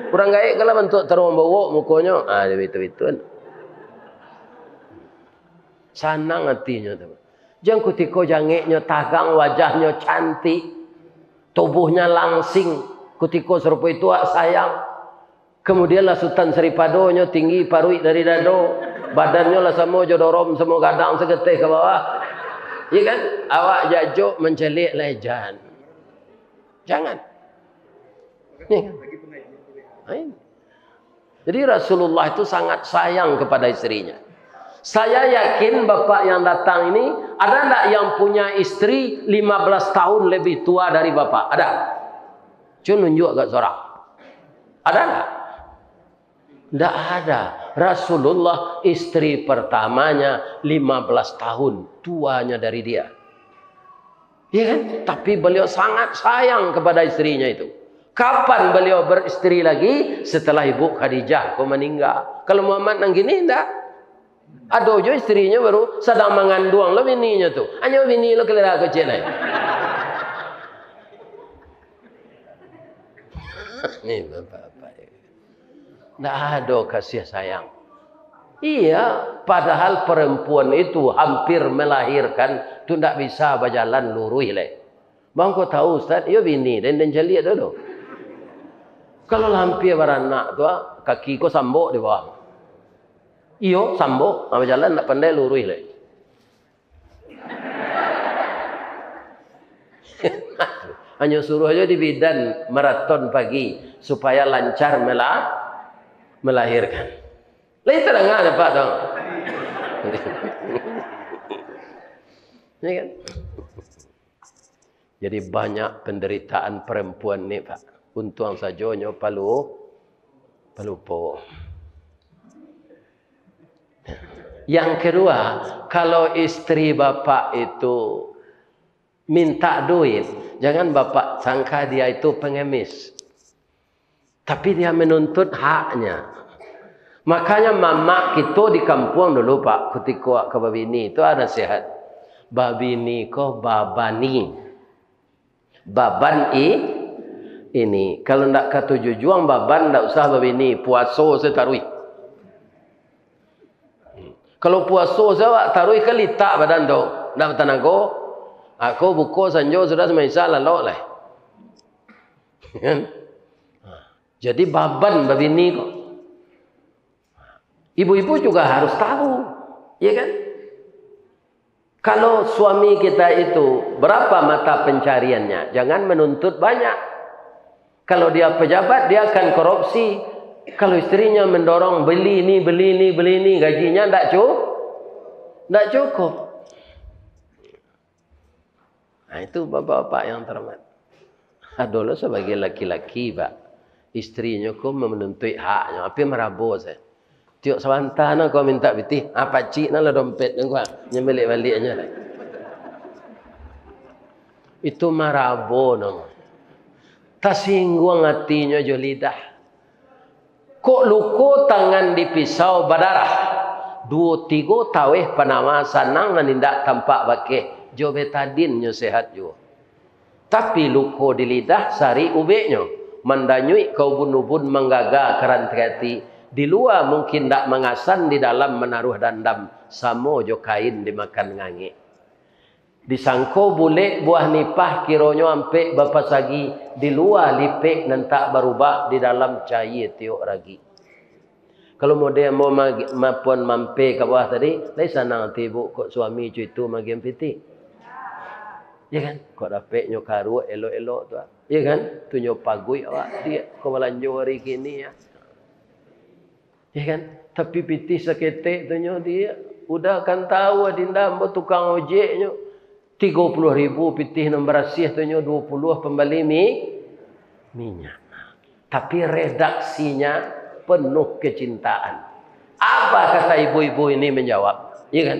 Urang gaek kan lah bantuak taruang bauak mukonyo, ah, dibitu-bituan. Sanang atinyo tu. Jan kutiko jangeknyo tagang, wajahnyo cantik, tubuhnya langsing, kutiko sarupo itu awak sayang. Kemudian lah Sutan Saripadonyo tinggi paruik dari dado, badannyo lah samo jo dorom, samo gadang sagateh ka bawah. Iya kan? Awak jajok mancaliak lai jan. Jangan. Nih. Lain. Jadi Rasulullah itu sangat sayang kepada istrinya. Saya yakin bapak yang datang ini, ada ndak yang punya istri lima belas tahun lebih tua dari bapak? Ada? Cubo nunjuk agak sorang. Ada ndak? Ndak ada. Rasulullah istri pertamanya lima belas tahun tuanya dari dia. Iya kan? Tapi beliau sangat sayang kepada istrinya itu. Kapan beliau beristri lagi? Setelah Ibu Khadijah ko maningga. Kalau Muhammad nan kini, ndak. Ado jo istrinyo baru sadang manganduang lo bininyo tu. Hanyo bini lo kalera kecek lai. Ni bapak-bapak. Ndak ado kasih sayang. Iya, padahal perempuan itu hampir melahirkan, tu ndak bisa bajalan luruih lai. Bang, ko tahu, Ustaz, iyo bini den, den caliak tu, tu. Kalau lah hampir baranak tu, ah, kaki ko sambok di bawah. Iyo, sambok, ah, bajalan ndak pandai luruih lai. Hanyo suruah jo di bidan maraton pagi, supaya lancar mela-, melahirkan. Lai tadanga dapek tu. Ya kan? Jadi banyak penderitaan perempuan ni, Pak. Untuang sajo nyo palu-, palupo. Yang kedua, kalau istri bapak itu minta duit, jangan bapak sangka dia itu pengemis. Tapi dia menuntut haknya. Makanya mamak kito di kampuang dulu, Pak, kutiko ka babini tu ado nasihat. Babini ko babani. Baban i-, ini. Kalau ndak katuju juang baban, ndak usah babini, puaso se taruih. Kalau puaso se awak taruih ka litak badan tu, ndak batanago. Ako buko sanjo sudah samaisa lalok lai. Kan? Jadi baban babini ko. Ibu-ibu juga harus tahu, ya kan? Kalau suami kita itu, berapa mata pencariannya? Jangan menuntut banyak. Kalau dia pejabat, dia akan korupsi. Kalau istrinya mendorong, "Beli ni, beli ni, beli ni," gajinya ndak cu-, ndak cukup. Nah, itu bapak-bapak yang terhormat. Ado lo sabagai laki-laki, Pak. Istrinyo ko manuntuik haknyo, api marabo se. Tiok sabanta no ko mintak pitih, ah, pacik no lah dompet nyo ko, ah, nyo baliak-baliaknyo lah. Itu marabo no. Tasingguang atinyo jo lidah. Kok luko tangan di pisau badarah, duo tigo taweh panama sanang nan indak tampak bakeh, jo betadin nyo sehat juo. Tapi luko di lidah sarik ubeknyo, mandanyuik ka ubun-ubun, manggaga ka rantai ati, di lua mungkin ndak mangasan, di dalam manaruah dandam, samo jo kain dimakan ngangek. Disangko bulek buah nipah, kironyo ampek bapasagi, di lua lipek nan tak barubah, di dalam cayie tiok ragi. Kalau model ambo ma-, mapuan mampe ka bawah tadi, lai sanang ati ibu kok suami cuitu magian pitih. Ya kan? Kok dapeknyo karuak elok-elok tu, ah. Ya kan? Tu nyo paguik awak, diak, ko balanjo hari kini, ya. Ya kan? Tapi pitih saketek tu nyo, diak, udah kan tahu adinda ambo tukang ojek nyo. Tigo puluah ribu pitih nan barasiah tu nyo, duo puluah pambali mi-, minyak. Tapi redaksinyo penuh kecintaan. Apa kata ibu-ibu ini menjawab? Ya kan?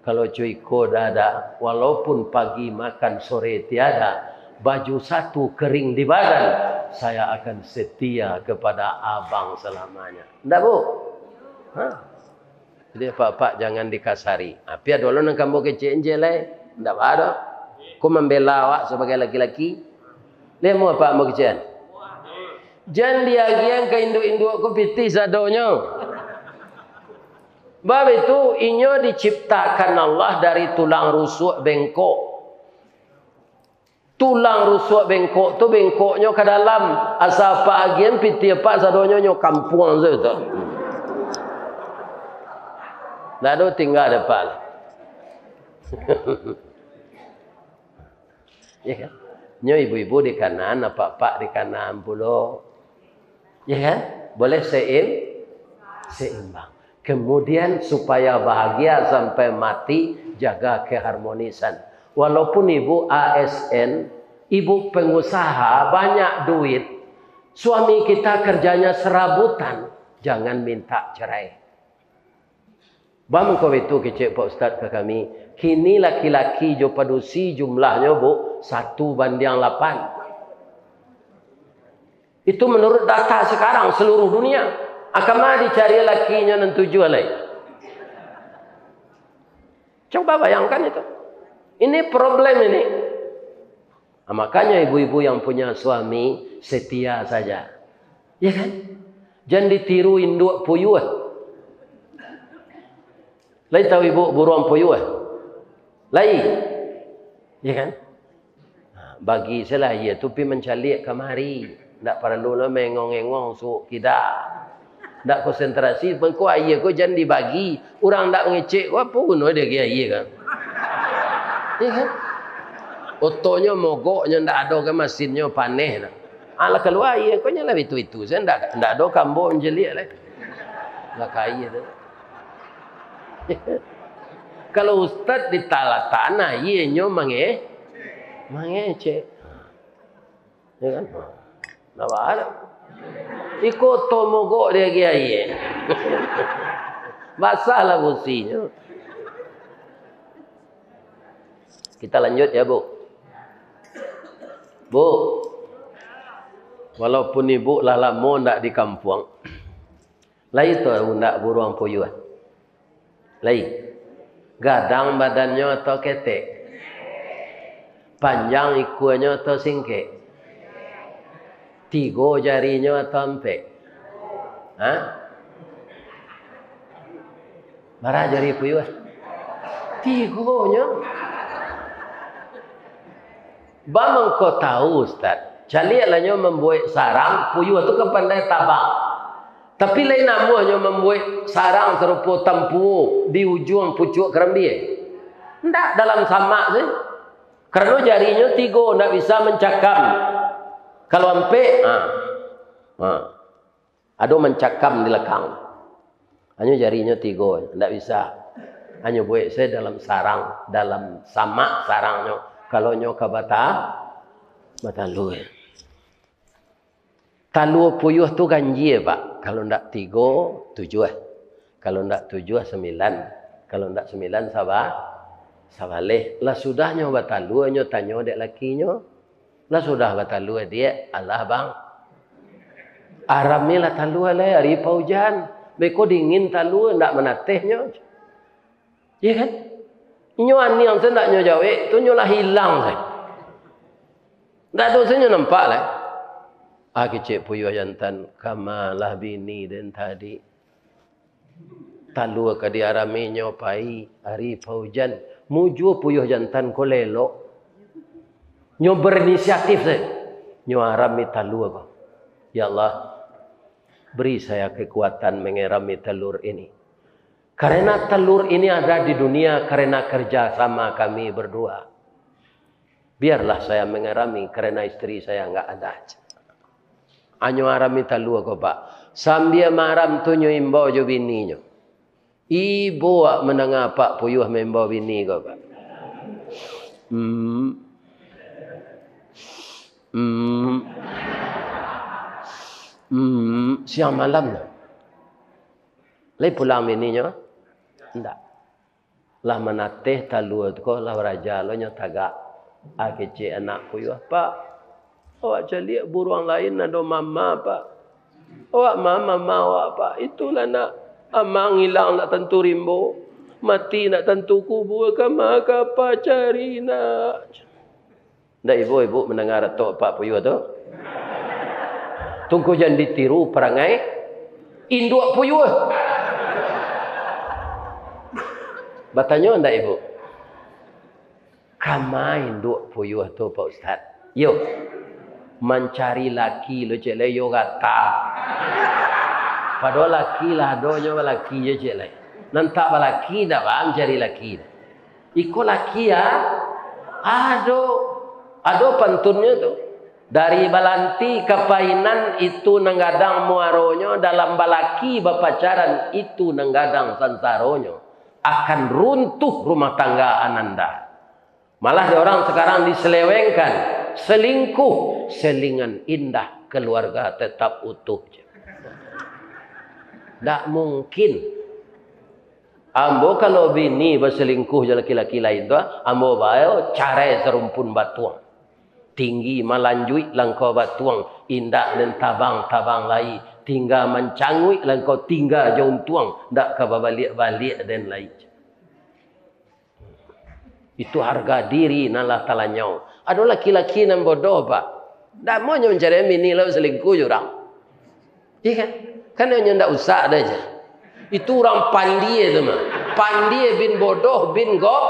Kalau cuiko dada, walaupun pagi makan sore tiada, baju satu kering di badan, saya akan setia kepada abang selamanya. Ndak, Bu? Ha? Jadi, apak-apak jangan dikasari. Tapi ado lo nan ka ambo kecek-an lai. Ndak baa doh. Ko mambela awak sabagai laki-laki. Lai amuah apak ambo kecek-an? Jan diagiahan ka induak-induak ko pitih sadonyo. Bab itu, inyo diciptakan Allah dari tulang rusuk bengkok. Tulang rusuk bengkok tu, bengkoknyo ka dalam. Asa apak agiahan pitih apak sadonyo nyo kampuang sajo tu. Ndak ado tingga dek apak. Ya kan? Nyo ibu-ibu dikanaan, apak-apak dikanaan pulo. Ya kan? Boleh seim-, seimbang. Kemudian, supaya bahagia sampai mati, jaga keharmonisan. Walaupun ibu A S N, ibu pengusaha, banyak duit, suami kita kerjanya serabutan, jangan minta cerai. Baa mangko itu kecek Pak Ustaz ka kami, kini laki-laki jo padusi jumlahnyo, Bu, satu bandiang lapan. Itu menurut data sekarang seluruh dunia. A kama dicari lakinyo nan tujuah lai? Coba bayangkan itu. Ini problem ini. Nah, makanya ibu-ibu yang punya suami setia saja. Ya kan? Jan ditiru induak puyuh. Lai tahu ibu buruang puyuh? Lai. Ya kan? Ha, bagi sajolah aia tu pi mancaliak kamari. Ndak paralu lo maengong-engong suok kida. Ndak konsentrasi, mangko aia ko jan dibagi. Urang ndak mangecek ko, apo guno diagiah aia kan? Ya kan? Otonyo mogok, nyo ndak ado ka masinnyo, paneh tu. Alah, kalua aia, ko nyo lah bitu-bitu sajo, ndak, ndak ado kambo mancaliak lai. Lah ka aia tu. Kalau ustad ditalah tanah, ianyo mange-, mangecek. Ya kan? Nah, bahaya. Iko oto mogok di agiah aia. Basahlah businyo. Kita lanjut ya, Bu. Bu, walaupun ibu lah lamo ndak di kampuang, lai tau ndak buruang puyuah? Lai. Gadang badannyo atau ketek? Panjang ikuanyo atau singkek? Tigo jarinyo atau ampek? Ha? Bara jari puyuah? Tigonyo. Ba mangko tahu, Ustaz. Caliaklah nyo mambuek sarang, puyuah tu kan pandai tabang. Tapi lain namuahnyo mambuek sarang sarupo tampuo di ujuang pucuak karambia. Ndak, dalam samak tu. Karano jarinyo tigo, ndak bisa mancakam. Kalau ampek, ha. Ha. Ado mancakam di lakang. Hanyo jarinyo tigo, ndak bisa. Hanyo buek se dalam sarang, dalam samak sarangnyo. Kalau nyo ka bata-, batalua. Talua puyuah tu ganjia, Pak. Kalau ndak tigo, tujuah. Kalau ndak tujuah, sambilan. Kalau ndak sambilan, saba-, sabaleh. Lah sudah nyo batalua, nyo tanyo dek lakinyo. Lah sudah batalua, Diak? Alah, Bang. Aramilah talua lai, ari paujan. Beko dingin talua, ndak manatehnyo. Iya kan? Inyo aniang tu ndak nyo jawek, tu nyo lah hilang se. Ndak ado se nyo nampak lai. Ah, kecek puyuah jantan, kamalah bini den tadi. Talua ka diaraminyo pai, ari paujan. Mujua puyuah jantan ko lelok. Nyo berinisiatif se. Nyo arami talua ko. Ya Allah, beri saya kekuatan mengerami telur ini. Karena telur ini ada di dunia karena kerja sama kami berdua. Biarlah saya mengerami karena istri saya nggak ada. Anyo arami talua ko, Pak. Sambia maaram tu nyo imbau jo bininyo. Ibo wak mandanga apak puyuah maimbau bini ko, Pak. Hmm. Hmm. Hmm. Siang malam tu. Lai pulang bininyo? Ndak. Lah manateh talua tu ko, lah baraja lo nyo tagak. Ah, kecek anak puyuah, "Pak, awak caliak buruang lain ado mama, Pak. Awak ma mama awak, Pak? Itulah nak, amang ilang ndak tantu rimbo, mati ndak tantu kubua, kama ka apa cari nak?" Ndak ibo ibu mandanga ratok apak puyuah tu? Tungku jan ditiru parangai induak puyuah. Batanyo ndak ibu? Kama induak puyuah tu, Pak Ustaz? Yo, mancari laki lo cek lai, yo gata. Padahal laki lah adonyo balaki je cek lai. Nan tak balaki ndak ba mancari laki. Iko laki ya, ado, ado pantunnyo tu. Dari balanti ka painan itu nan gadang muaronyo, dalam balaki bapacaran itu nan gadang sansaronyo. Akan runtuh rumah tangga ananda. Malah dek orang sekarang diselewengkan, selingkuh, selingan indah, keluarga tetap utuh je. Ndak mungkin. Ambo kalau bini baselingkuh jo laki-laki lain tu, ambo bae carai sarumpun batuang. Tinggi malanjuik langkau batuang, indak den tabang-tabang lai, tingga mancanguik langkau tingga jo untuang, ndak ka babaliak-baliak den lai. Itu harga diri nan lah talanyau. Ado laki-laki nan bodoh, Pak. Ndak mau nyo mancari bini lah baselingkuh jo urang. Iya kan? Kan nyo ndak usah ado aja. Itu urang pandie tu mah. Pandie bin bodoh bin go-,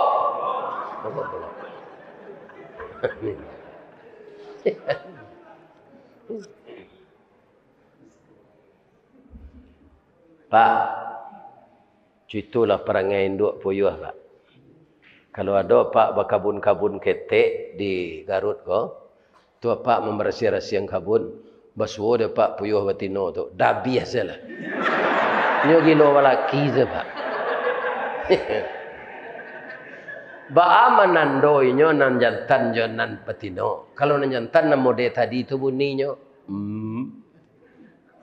Pak, cuitulah parangai induak puyuah, Pak. Kalau ado apak bakabun-kabun ketek di Garut ko, tu apak mambarasiah-rasiahan kabun, basuo dek apak puyuah batino tu, dabiah se lah. Nyo gilo balaki se, Pak. Baa manandoinyo nan jantan jo nan batino? Kalau nan jantan nan mode tadi tu buninyo, mm,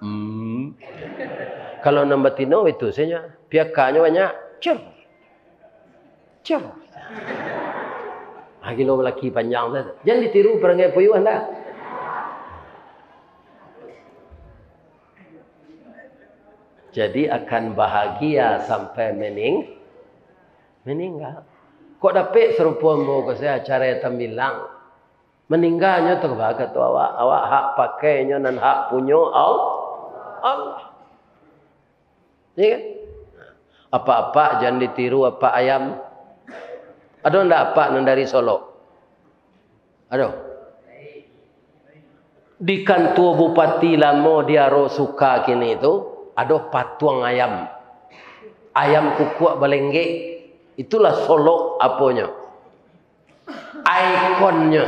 mm. Kalau nan batino itu sajo, piakanyo banyak, cur. Cur. Ah, gilo balaki panjang tu. Jan ditiru parangai puyuah anda. Jadi akan bahagia sampai mening-, meninggal. Kok dapek sarupo ambo ko, saya acara tambilang. Maningganyo tu baka tu awak, awak hak pakainyo nan hak punyo Al-, Allah. Iya kan? Apak-apak jan ditiru apak ayam. Ado ndak apak nan dari Solok? Ado. Di kantua bupati lamo di Aro Suka kini tu, ado patuang ayam. Ayam kukuak balenggek. Itulah Solok aponyo. Ikonnyo.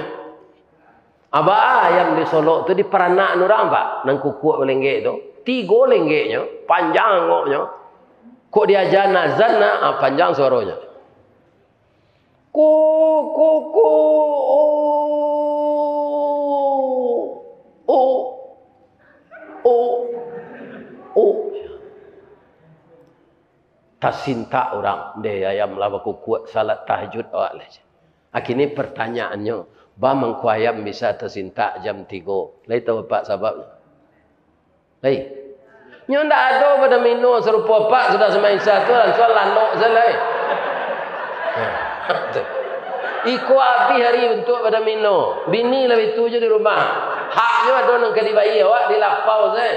Aba ayam di Solok tu diparanak urang, Pak, nan kukuak balenggek tu. Tigo lenggeknyo, panjang angoknyo. Kok diaja azan, ah, panjang suaronyo. Ko, ko, ko, o, o, o, o. Tasintak urang, "Ndeh, ayam lah bakukuak, salat tahajud awak lah." Akhirnyo pertanyaannyo, "Ba mangko ayam bisa tasintak jam tigo?" Lai tahu apak sababnyo? Lai? Nyo ndak ado badan mino sarupo apak sudah sumbayang Isya tu, lansuang lalok se lai. Iko abih ari untuak badan mino. Bini lah itu jo di rumah. Haknyo ado nan ka dibayia, awak di lapau se.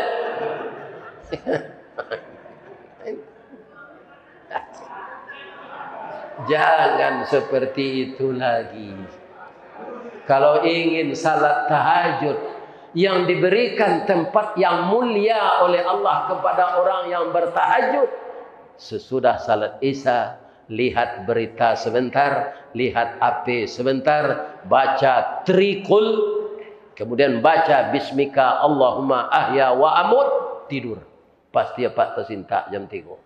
Jangan seperti itu lagi. Kalau ingin salat tahajud yang diberikan tempat yang mulia oleh Allah kepada orang yang bertahajud, sesudah salat Isya, lihat berita sebentar, lihat H P sebentar, baca Trikul, kemudian baca Bismika Allahumma ahya wa amut, tidur. Pasti apak tasintak jam tigo.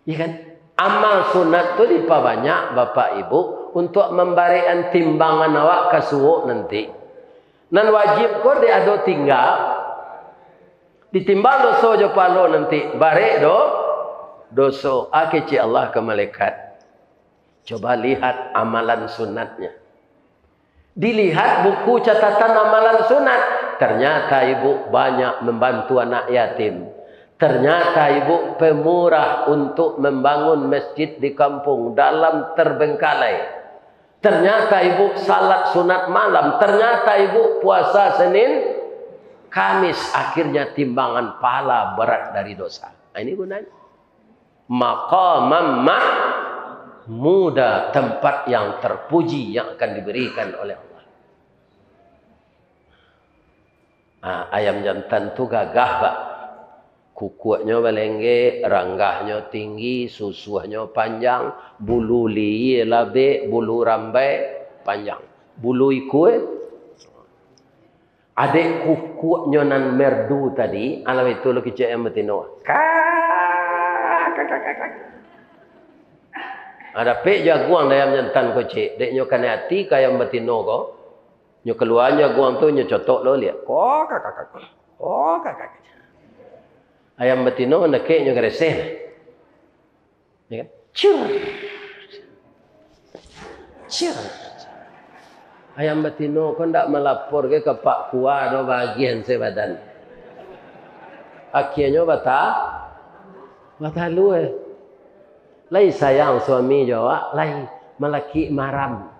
Iya kan? Amal sunat tu dipabanyak, Bapak Ibu, untuak mambarekan timbangan awak ka suok nanti. Nan wajib ko dek ado tingga, ditimbang doso jo pahalo nanti, barek do-, doso. A kecek Allah ka malaikat. Coba lihat amalan sunatnya. Dilihat buku catatan amalan sunat. Ternyata ibu banyak membantu anak yatim. Ternyata ibu pemurah untuk membangun masjid di kampung dalam terbengkalai. Ternyata ibu salat sunat malam. Ternyata ibu puasa Senin, Kamis. Akhirnya timbangan pahala berat dari dosa. Nah, ini gunanya. Maqamam mahmuda, tempat yang terpuji yang akan diberikan oleh Allah. Ah, ayam jantan tu gagah, Pak. Kukuaknyo balenggek, ranggahnyo tinggi, susuahnyo panjang, bulu lihia labek, bulu rambai panjang. Bulu ikua, adek kukuaknyo nan merdu tadi, alah itu lo kicek ayam batino. Kak, kak, kak, kak, kak. Ah, dapek jaguang dek ayam jantan ko, cek. Dek nyo kanai ati ka ayam batino ko. Nyo kalua jaguang tu, nyo cotok lo liak. Kok, kak, kak, kak. Kok, kak, kak, kak. Ayam batino mandakek, nyo gareseh. Ya kan? Cur. Cur. Ayam batino ko ndak malapor ge ka Pak Kua do bagian se badan. Akhirnyo bata-, batalua. Lai sayang suami jo awak, lai malakik maram.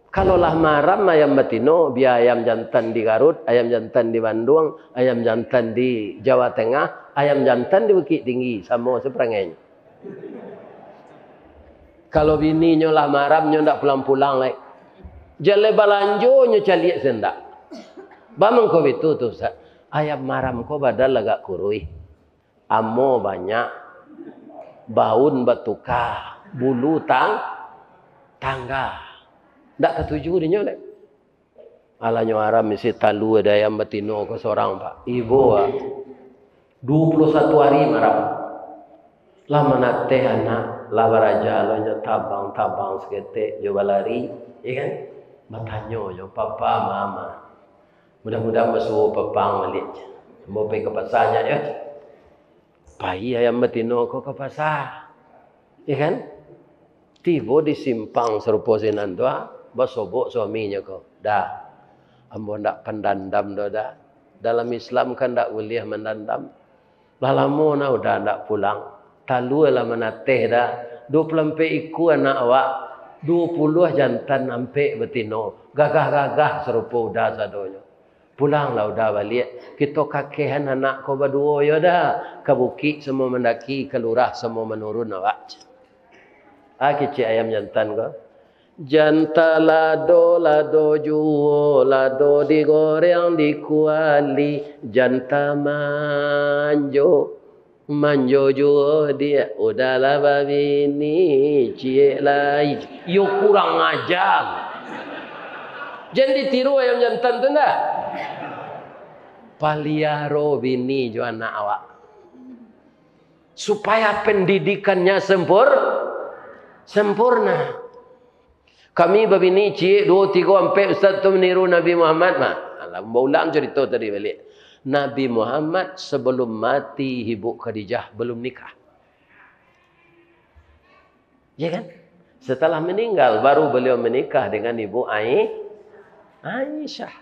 Kalau lah maram ayam batino, bia ayam jantan di Garut, ayam jantan di Bandung, ayam jantan di Jawa Tengah, ayam jantan di Bukittinggi, samo se parangainyo. Kalau bininyo lah maram, nyo ndak pulang-pulang lai. Jaleh balanjo nyo caliak se ndak. Ba mangko bitu tu, Ustaz. Ayam maram ko badan agak kuruih. Amo banyak, baun batuka. bulu tang-, tangga. Ndak katuju dinyo lai. Alanyo haram isi talua dek ayam batino ko sorang, Pak. Ibo, Pak. Duo puluah satu ari maram. Lah manateh anak, lah baraja lo nyo tabang-tabang saketek jo balari, ya kan? Batanyo nyo, "Papa, Mama, mudah-mudahan basuo papa baliak. Ambo pai ka pasa nyo, yo." Pai ayam batino ko ka pasa, ya kan? Tibo di simpang sarupo sinan tu, ah, basobok suaminyo ko, "Da, ambo ndak pandandam doh, Da. Dalam Islam kan ndak buliah mandandam. Lah lamo nah Uda ndak pulang. Talua lah manateh, Da. Duo puluah ampek ikua anak awak, duo puluah jantan, ampek batino. Gagah-gagah sarupo Uda sadonyo. Pulanglah Uda baliak. Kito kakehan anak ko baduo yo, Da. Ka bukik samo mandaki, ka lurah samo manurun awak." Ah, kecek ayam jantan ko. "Janta lado, lado juo, lado digoreng di kuali, janta manjo, manjo juo diak, Uda lah babini ciek lai." Yo kurang aja. Jan ditiru ayam jantan tu ndak? Paliaro bini jo anak awak. Supaya pendidikannya sempur-, sempurna. Kami babini ciek, duo, tigo, ampek, ustaz tu meniru Nabi Muhammad mah. Alah, baulang carito tadi baliak. Nabi Muhammad sebelum mati, Ibu Khadijah belum nikah. Ya kan? Setelah meninggal, baru beliau menikah dengan Ibu Ai-, Aisyah.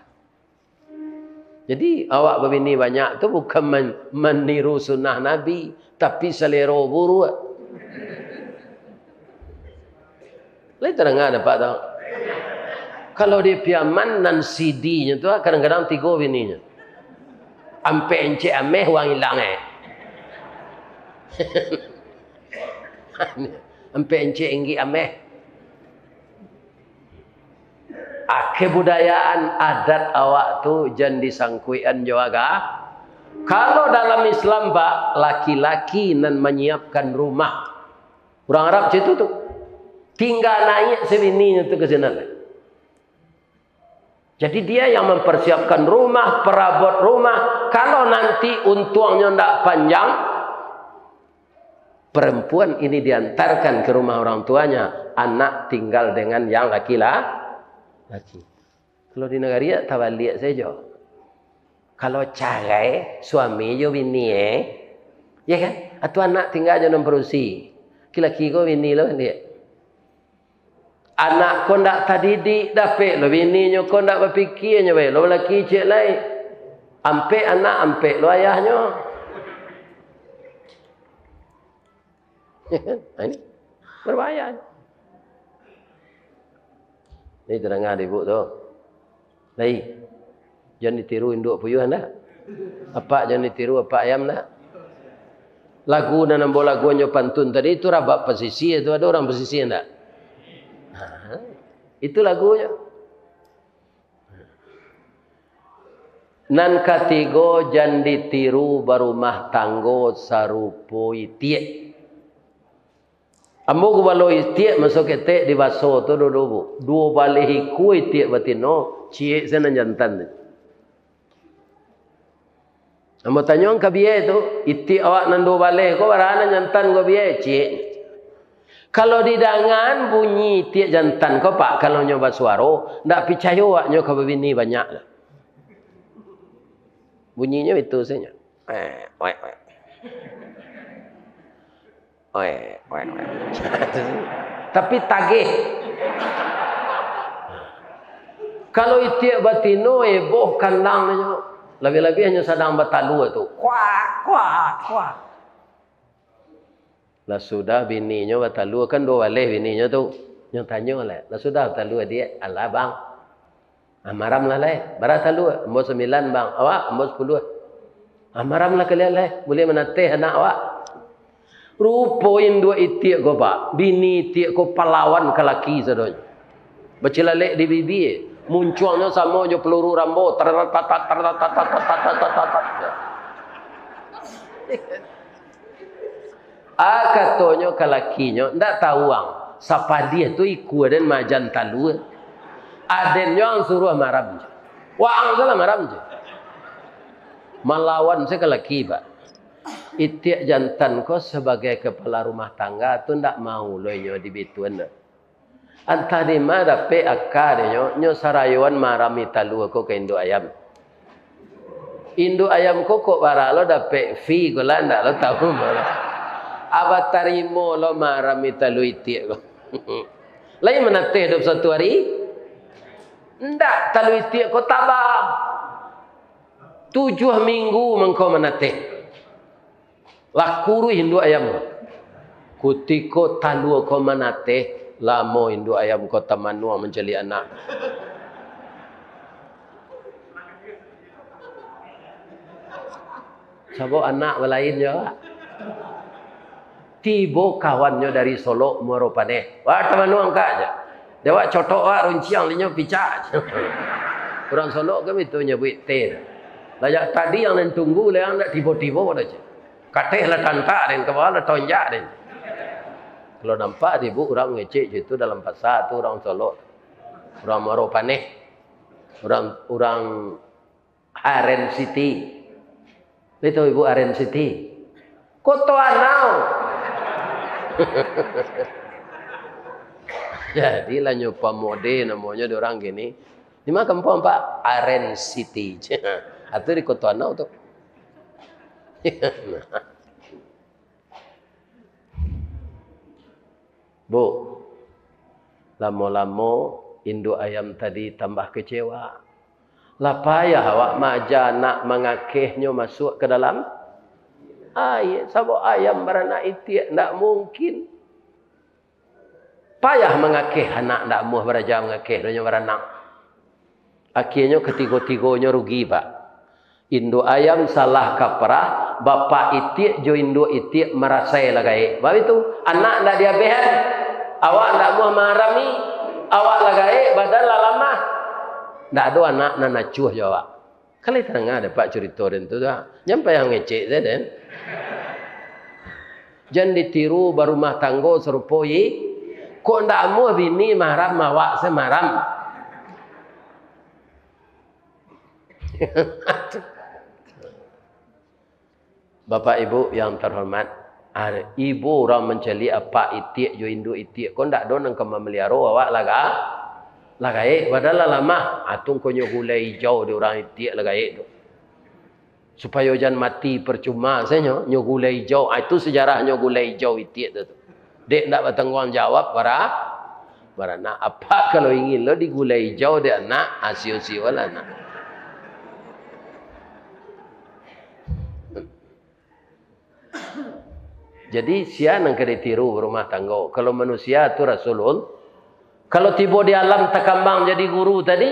Jadi, awak babini banyak tu bukan men-, meniru sunnah Nabi, tapi salero buruak. Lai tadanga dek Apak tu? Kalau di Piaman, nan sidinyo tu kadang-kadang tigo bininyo. Ampek encek ameh, wang ilang, eh. Ampek encek inggik ameh. Ah, kebudayaan adat awak tu jan disangkuikan jo aga-, kalau dalam Islam, Pak, laki-laki nan manyiapkan rumah. Urang Arab cak itu tu. Tingga naiak se bininyo tu ka sinan. Jadi dia yang mempersiapkan rumah, perabot rumah. Kalau nanti untuangnyo ndak panjang, perempuan ini diantarkan ke rumah orang tuanya, anak tinggal dengan yang laki-la-, laki. Kalau di nagari tabaliak sajo. Kalau carai, suami jo bini, eh. Ya kan? Atau anak tinggal jo nan padusi. Laki-laki ko bini lo baliak. Anak ko ndak tadidik, dapek lo bininyo ko ndak bapikia nyo bae, lo laki ciek lai. Ampek anak, ampek lo ayahnyo. Ha, ini berbahaya. Ini tadanga dek ibu tu. Lai. Jan ditiru induak puyuah ndak? Apak jan ditiru apak ayam ndak? Lagu nan ambo laguan jo pantun tadi tu rabab pasisia tu, ado urang pasisia ndak? Ha, itu lagunyo. Nan katigo, jan ditiru barumah tanggo sarupo itiak. Ambo gubalo itiak maso ketek di baso tu dulu, Bu. Duo baleh ikua itiak batino, ciek se nan jantan tu. Ambo tanyo ka biai tu, "Itiak awak nan duo baleh ko bara nan jantan ko biai?" "Ciek." Kalau didangaan bunyi itiak jantan ko, Pak, kalau nyo basuaro, ndak picayo awak nyo ka babini banyak. Bunyinyo itu sajo. Eh, wek, wek. Oe, oe, oe. Tapi tagih. Kalau itiak batino, eboh kandang nyo. Labiah-labiah nyo sadang batalua tu. Kuak, kuak, kuak. Lah sudah bininyo batalua, kan duo baleh bininyo tu. Nyo tanyo lah. Lah sudah batalua, Diak? Alah, Bang. Ah, maram lah lai. Bara talua? Ambo sambilan, Bang. Awak? Ambo sapuluah. Ah, maram lah kalian lai. Buliah manateh anak awak. Rupo induak itiak ko, Pak. Bini itiak ko palawan ka laki sadonyo. Bacilalek di bibia. Muncuangnyo samo jo peluru Rambo. Taratatat, taratatat, taratatat. Ah, katonyo ka lakinyo, "Ndak tahu ang, sapadiah tu ikua den majan talua. Adennyo ang suruah maram je. Waang tu lah maram je." Malawan se ka laki, Pak. Itiak jantan ko sabagai kapalo rumah tangga tu ndak mau lo inyo dibituan. Antah di ma dapek aka dek nyo, nyo sarayoan marami talua ko ka induak ayam. Induak ayam ko kok bara lo dapek fee ko lah, ndak lo tahu. Abah tarimo lo marami talua itiak ko. Lai manateh duo puluah satu ari? Ndak, talua itiak ko tabah. Tujuah minggu mangko manateh. Lah kuruih induak ayam ko. Kutiko talua ko manateh, lamo induak ayam ko tamanuang mancaliak anak. Sabab anak balain jo awak. Tibo kawannyo dari Solok, Muaro Paneh. Wah, tamanuang kak je. Dek awak cotok awak, runciang linyo picak. Urang Solok kan itu nyabuik teh. Lah jak tadi yang nan tunggu, lah yang ndak tibo-tibo dah je. Kateh lah tantak den, ka bawah lah tonjak den. Kalau nampak di bu urang ngecek je tu dalam pasa tu urang Solok. Urang Muaro Paneh. Urang, urang Aren City. Lai tahu ibu Aren City? Koto Anau. Jadi lah nyo pamode namonyo di urang kini. Di ma kampuang, Pak? Aren City. Atau di Koto Anau tu. Bu, lamo-lamo induak ayam tadi tambah kecewa. Lah payah awak maaja anak mangakehnyo masuak ka dalam aia, sabab ayam baranak itiak ndak mungkin. Payah mangakeh anak, ndak amuah baraja mangakeh, donyo baranak. Akienyo katigo-tigonyo rugi, Pak. Induak ayam salah kaprah, bapak itiak jo induak itiak marasai lah gaek. Baitu, anak ndak diabehan, awak ndak amuah maarami, awak lah gaek, badan lah lamah. Ndak ado anak nan acuah jo awak. Kan lai tadanga dek Pak curito den tu, dah. Jan payah ngecek sajo den. Jan ditiru barumah tanggo sarupo i-, kok ndak amuah bini maram, awak se maram. Bapak Ibu yang terhormat, ar-, ibu urang mancaliak apak itiak jo induak itiak ko ndak ado nan ka mamaliharo awak laga-, lah gaek, badan lah lamah. Atau ko nyo gulai ijau di urang itiak lah gaek tu. Supayo jan mati parcuma sajo nyo, nyo gulai ijau. Ah, itu sejarahnya gulai ijau itiak tu. Dek ndak batangguang jawab bara-, baranak. Apak kalau ingin lo digulai ijau dek anak, ah, sio-sio lah anak. Jadi, sia nan ka ditiru barumah tanggo. Kalau manusia tu Rasulul-, kalau tibo di alam takambang jadi guru tadi,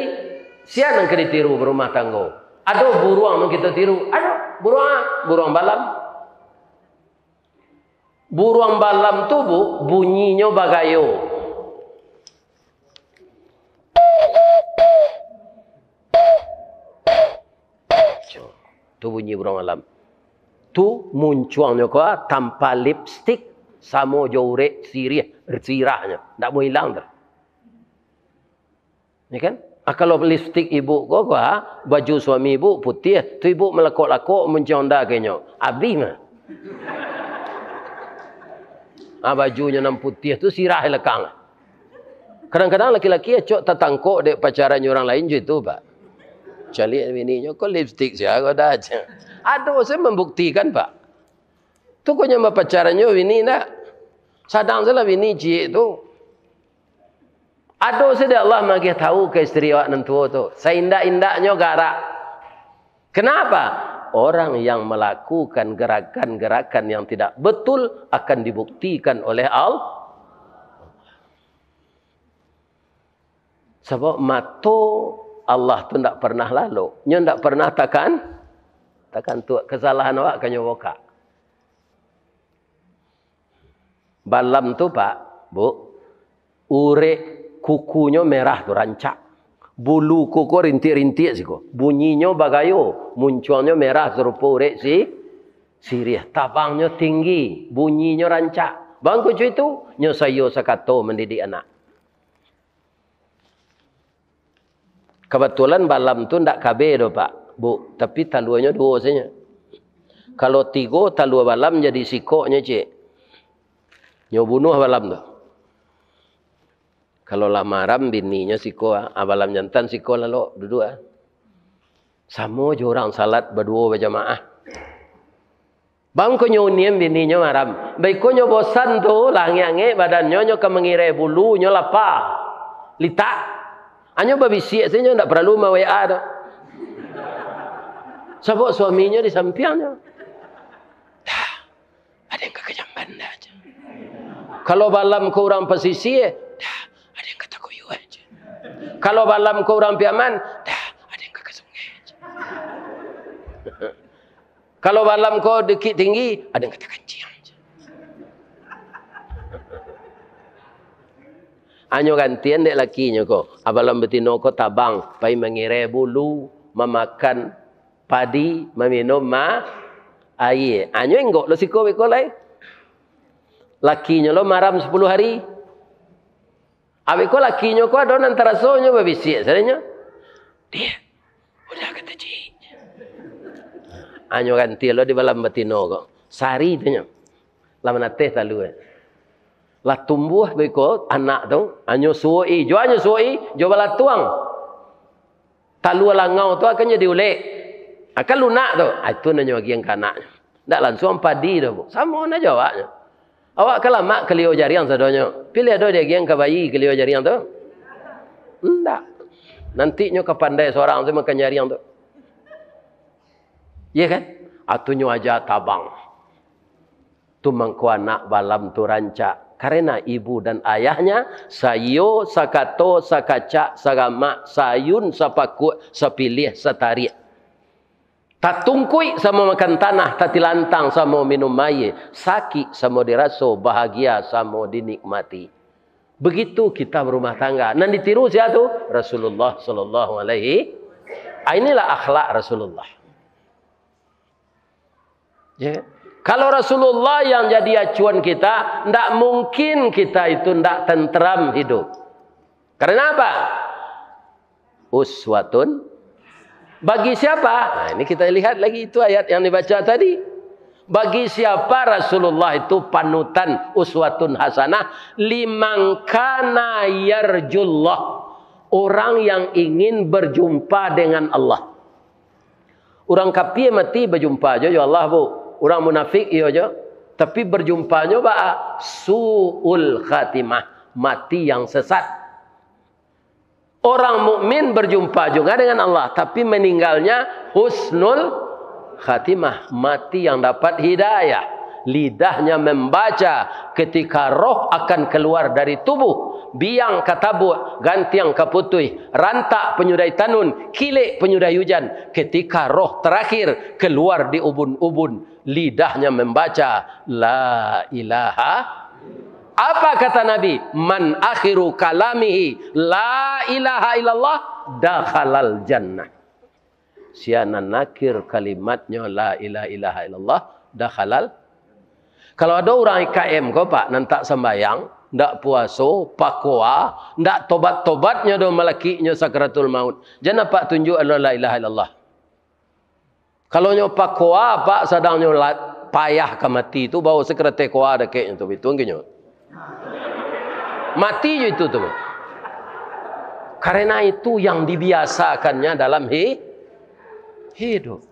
sia nan ka ditiru barumah tanggo. Ado buruang nan kito tiru? Ado, buruang, buruang balam. Buruang balam tu, Bu, bunyinyo bagayo. Tu bunyi buruang balam. Tu muncuangnyo ko tanpa lipstik, samo jo urek sirih, sirahnyo. Ndak mau ilang tu. Ya kan? Ah, kalau lipstik ibu ko, ko, ah, baju suami ibu putih, tu ibu malakok-lakok muncuang da kenyo. Abih mah. Ah, bajunyo nan putih tu sirah lekang. Kadang-kadang laki-laki acok tatangkok dek pacarannyo urang lain jo itu, Pak. Caliak bininyo, "Ko lipstik sia ko dah," cak. Ado se mambuktikan, Pak. Tu ko nyo bapacarannyo bini ndak? Sadang salah bini ciek tu. Ado se dek Allah magiah tahu ka isteri awak nan tuo tu. Saindak-indaknyo garak. Kenapa? Orang yang melakukan gerakan-gerakan yang tidak betul akan dibuktikan oleh Allah. Sabab mato Allah tu ndak pernah lalok, nyo ndak pernah takan-, takantuak. Kesalahan awak ka nyo bukak. Balam tu, Pak, Bu, urek kukunyo merah tu rancak. Bulu kuku rintik-rintik siko. Bunyinyo bagayo, muncuangnyo merah sarupo urek si-, Siriah, tabangnyo tinggi, bunyinyo rancak. Bangko cuy tu, nyo saiyo sakato mandidik anak. Kabatulan balam tu ndak kabeh doh, Pak, Bu, tapi taluanyo duo sajo. Kalau tigo talua balam jadi sikoknyo, ciek. Nyo bunuah balam tu. Kalau lah maram bininyo siko, ah, balam jantan siko lalok duduak, ah. Samo jo urang salat baduo bajamaah. Bangko nyo unian bininyo maram. Baiko nyo bosan tu, lah angek-angek badannyo, nyo ka mangirai bulu, nyo lapa. Litak. Anyo babisiak sajo, ndak paralu ma-W A tu. Sabab suaminyo di sampiangnyo. Dah, ado nan ka ka jamban dah, cek. Kalau balam ko urang pasisia, dah, ado nan ka takuyuah, cek. Kalau balam ko urang Piaman, dah, ado nan ka ka sungai, cek. Kalau balam ko Bukittinggi, ado nan ka takanciang. Anyo gantian dek lakinyo ko. Abalam batino ko tabang, pai mangirai bulu, mamakan padi, maminum ma-, aia. Anyo inggok lo siko beko lai. Lakinyo lo maram sapuluah hari. Abih ko lakinyo ko ado nan tarasonyo babisiak sadonyo. "Diak, udah," kato ciek. Anyo ganti lo di balam batino ko. Sari tu nyo. Lah manateh talua. Lah tumbuah beko anak tu, anyo suok-i. Jo anyo suok-i, jo balatuang. Talua langau tu akan jadi ulek. Akan lunak tu. Ah, itu nan nyo agiah ka anaknyo. Ndak lansuang padi doh, Bu. Samo nah jo awaknyo. Awak kan lamak kalio jariang sadonyo. Pilih ado diagiah ka bayi kalio jariang tu? Ndak. Nanti nyo ka pandai sorang tu makan jariang tu. Iya kan? Atu nyo aja tabang. Tu mangko anak balam tu rancak. Karena ibu dan ayahnya, saiyo, sakato, sakacak, saramak, saayun, sapakuak, sapiliah, satariak. Tatungkuik samo makan tanah, tatilantang samo minum aia, sakik samo diraso, bahagia samo dinikmati. Begitu kita berumah tangga. Nan ditiru sia tu? Rasulullah sallallahu alaihi. Ah, inilah akhlak Rasulullah. Ya. Kalau Rasulullah yang jadi acuan kita, ndak mungkin kita itu ndak tenteram hidup. Karena apa? Uswatun. Bagi siapa? Nah, ini kita lihat lagi itu ayat yang dibaca tadi. Bagi siapa Rasulullah itu panutan, uswatun hasanah, liman kana yarjullah, orang yang ingin berjumpa dengan Allah. Urang kapia mati bajumpa jo, jo Allah, Bu. Urang munafik iyo jo. Tapi bajumpanyo baa? Su'ul khatimah, mati yang sesat. Orang mukmin berjumpa juga dengan Allah, tapi meninggalnya husnul khatimah, mati yang dapat hidayah. Lidahnya membaca ketika roh akan keluar dari tubuh, biang ka tabuak, gantiang ka putuih, rantak panyudah tanun, kilek panyudah ujan, ketika roh terakhir keluar di ubun-ubun, lidahnya membaca, "La ilaha." Apa kata Nabi? "Man akhiru kalamihi la ilaha illallah, dakhalal jannah." Sia nan akhir kalimatnyo la ilaha illallah, dakhalal. Kalau ado urang I K M ko, Pak, nan tak sambayang, ndak puaso, pakoa, ndak tobat-tobatnyo doh malakiknyo sakaratul maut, jan apak tunjuak alo la ilaha illallah. Kalau nyo pakoa, Pak, sadang nyo la-, payah ka mati tu, bao sakaratai koa dakeknyo tu, bitu angkenyo. Mati jo itu tu. Karena itu yang dibiasakannya dalam hi-, hidup.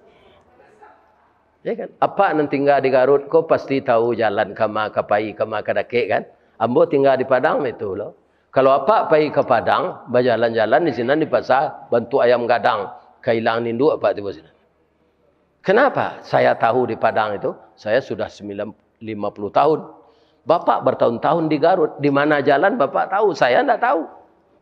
Ya kan? Apak nan tingga di Garut ko pasti tahu jalan kama ka pai, kama ka dakek kan? Ambo tingga di Padang, itu lo. Kalau apak pai ka Padang, bajalan-jalan di sinan di pasar, bantuak ayam gadang, ka ilang induak apak tibo sinan. Kenapa saya tahu di Padang itu? Saya sudah sembilan, lima puluh tahun. Bapak bertahun-tahun di Garut. Di mana jalan Bapak tahu, saya ndak tahu.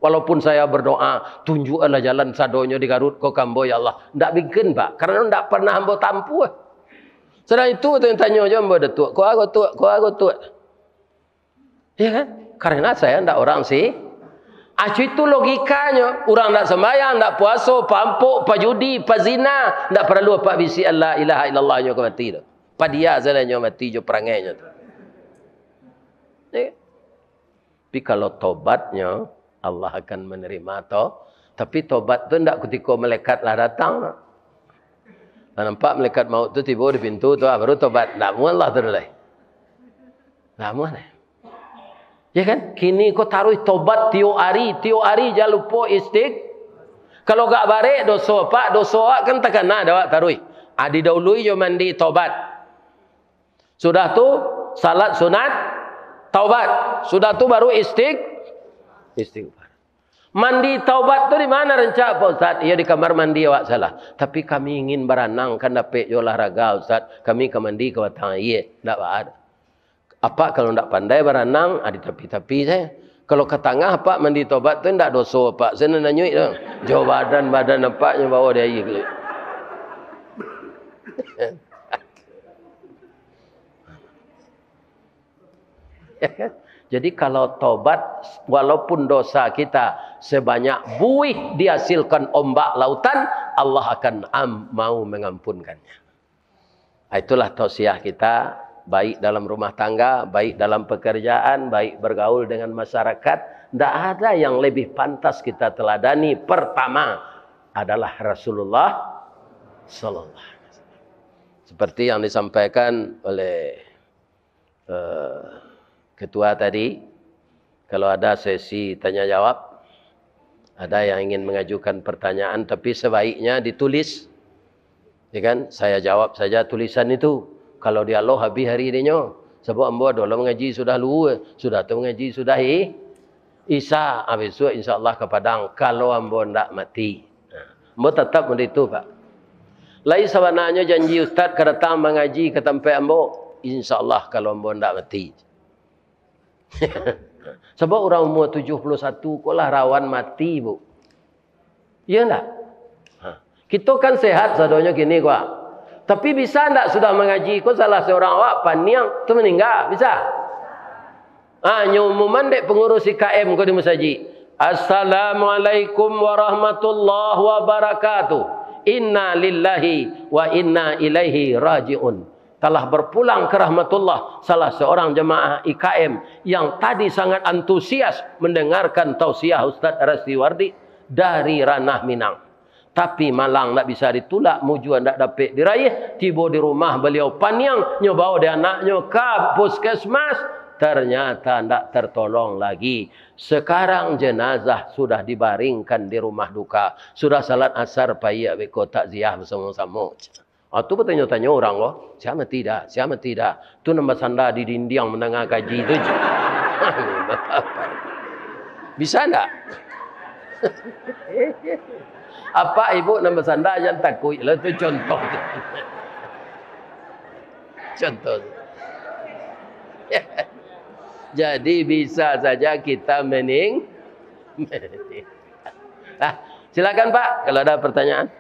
Walaupun saya berdoa, "Tunjukkanlah jalan sadonyo di Garut ko ka ambo, ya Allah." Ndak mungkin, Pak. Karena ndak pernah ambo tampuah. Sadang itu tu yang tanyo jo ambo, "Datuak, ko ago tuak, ko ago tuak." Ya kan? Karena saya ndak orang si-, ah, itu logikanyo. Urang ndak sembahyang, ndak puaso, pampok, pajudi, pazina, ndak paralu apak bisiak la ilaha illallah nyo ka mati tu. Padia sajo nyo mati jo parangainyo tu. Ya. Tapi kalau tobatnyo, Allah akan menerima to. Tapi tobat tu ndak kutiko malaikat lah datang. Lah nampak malaikat maut tu tibo di pintu tu, ah, baru tobat. Ndak amuah Allah tu lai. Ndak amuah lai. Ya kan? Kini ko taruih tobat tiok ari, tiok ari jan lupo istig-, kalau gak barek doso, Pak, doso awak kan takana dek awak taruih. Ah, didahului jo mandi tobat. Sudah tu, salat sunat, taubat. Sudah tu baru istig-, istighfar. Mandi taubat tu di mana rancak, Pak Ustaz? Iyo, di kamar mandi awak salah. Tapi kami ingin baranang, kan dapek jo olahraga, Ustaz. Kami ka mandi ka batang aia. Ndak baa. Apak kalau ndak pandai baranang, ah, di tapi-tapi sajo. Kalau ka tangah apak mandi taubat tu ndak doso apak. Sajo nan nanyuik tu. Jo badan-badan apak nyo bawa di aia keluar. Ya kan? Jadi kalau tobat, walaupun dosa kita sebanyak buih dihasilkan ombak lautan, Allah akan am-, mau mengampunkannya. Ah, itulah tausiah kita, baik dalam rumah tangga, baik dalam pekerjaan, baik bergaul dengan masyarakat, ndak ada yang lebih pantas kita teladani. Pertama adalah Rasulullah sallallahu alaihi wasallam. Seperti yang disampaikan oleh eh, ketua tadi, kalau ada sesi tanya jawab, ada yang ingin mengajukan pertanyaan, tapi sebaiknya ditulis, ya kan? Saya jawab saja tulisan itu. Kalau dialog habis hari dinyo, sabab ambo dulu mangaji sudah luhua, sudah tu mangaji sudah i-, Isa, ah, bisuak insya Allah ka Padang, kalau ambo ndak mati. Nah, ambo tatap model itu, Pak. Lai sabananyo janji ustaz ka datang mangaji ka tampek ambo, insya Allah kalau ambo ndak mati. Sabab urang umua tujuah puluah satu ko lah rawan mati, Bu. Iyo ndak? Ha. Kito kan sehat sadonyo kini ko. Tapi bisa ndak sudah mangaji ko salah seorang awak paniang tu maningga? Bisa? Ha, nyo umuman dek pangurus I K M ko di masajik. "Assalamualaikum warahmatullahi wabarakatuh. Inna lillahi wa inna ilaihi raji'un." Telah berpulang ke rahmatullah salah seorang jemaah I K M yang tadi sangat antusias mendengarkan tausiah Ustaz Rasdi Wardi dari Ranah Minang. Tapi malang ndak bisa ditulak, mujua ndak dapek diraih, tibo di rumah baliau paniang, nyo bawa dek anaknyo ka puskesmas, ternyata ndak tertolong lagi. Sekarang jenazah sudah dibaringkan di rumah duka. Sudah salat asar, pai beko takziah basamo-samo. Ah, tu batanyo-tanyo urang ko, "Sia mati dah, sia mati dah." Tu nan basanda di dindiang mandanga kaji tu. Bisa ndak? Apak ibu nan basanda jan takuik lah, tu contoh. Contoh. Jadi bisa saja kita mening-, Ah, silakan Pak, kalau ada pertanyaan.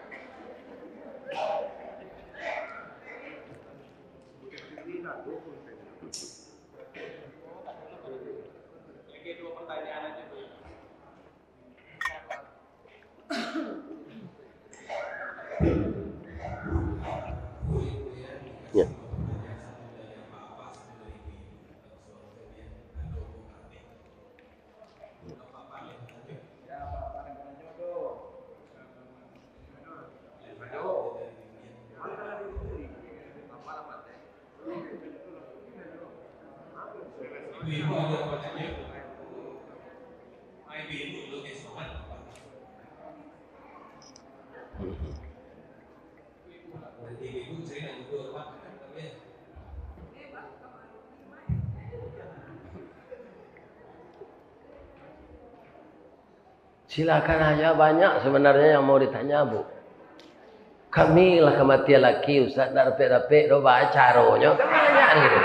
Ya. Silakan aja, banyak sebenarnya yang mau ditanya, Bu. Kami lah kamatian laki, Ustaz, ndak dapek-dapek doh, baa caronyo, kan banyak gitu.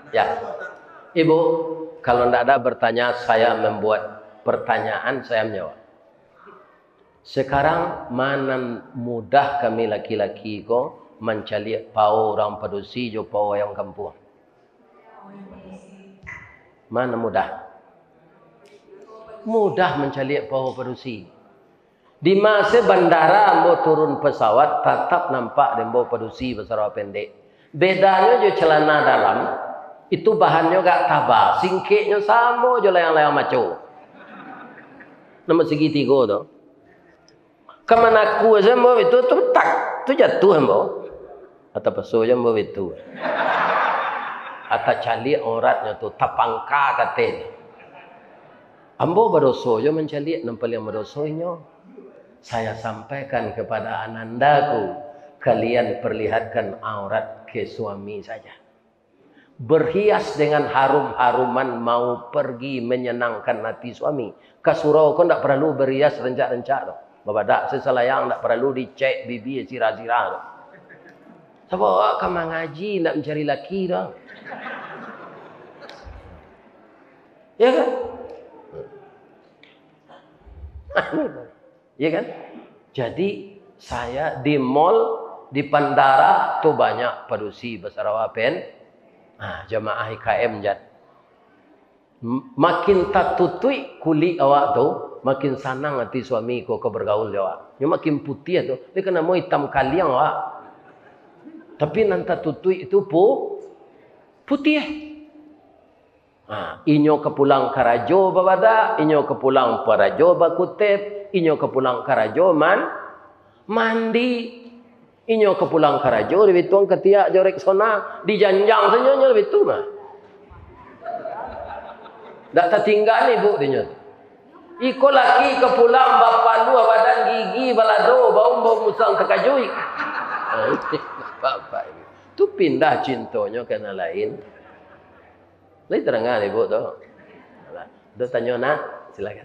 Ya, Ibu, kalau ndak ada bertanya, saya membuat pertanyaan, saya menjawab. Sekarang, ma nan mudah kami laki-laki ko mancaliak pao urang padusi jo pao ayam kampuang? Mana mudah? Mudah mancaliak paho padusi. Di masa bandara ambo turun pesawat, tatap nampak dek ambo padusi basarawa pendek. Bedanyo jo calana dalam, itu bahannyo agak taba, singkeknyo samo jo layang-layang maco. Nan basigi tigo tu. Ka manaku sajo ambo itu, tu tak, tu jatuah ambo. Atau paso jo ambo itu. Atau caliak auratnyo tu, tapangka katonyo. Ambo badoso jo mancaliak, nan paliang badoso inyo. Saya sampaikan kepada anandaku, kalian perlihatkan aurat ke suami saja. Berhias dengan harum-haruman mau pergi menyenangkan hati suami. Ka surau ko ndak paralu berhias rancak-rancak tu. Babadak sajo salayang, ndak paralu dicek bibia sirah-sirah tu. Sabab awak ka mangaji, ndak mancari laki tu. Ya kan? Ya kan? Jadi, saya di mall, di bandara tu banyak padusi basarawa pen-, ah, jamaah I K M jan. M-, makin tatutuik kulik awak tu, makin sanang ati suami ko ka bergaul jo awak. Nyo makin putiah tu, dia kan namo itam kaliang awak. Tapi nan tatutuik tu pu-, putiah. Ha, inyo ka pulang karajo babadak, inyo ka pulang karajo bakutep, inyo ka pulang karajo man-, mandi, inyo ka pulang karajo dibituang katiak jo Rexona, dijanjang sajo nyo bitu mah. Dak tatingga ni, Bu, dinyo. Iko laki ka pulang bapaluah badan gigi balado, baun bau musang takajuik. Bapak ini. Tu pindah cintonyo ka nan lain. Lai tadangar ibu tu? Alah, tu tanyo nak, silakan.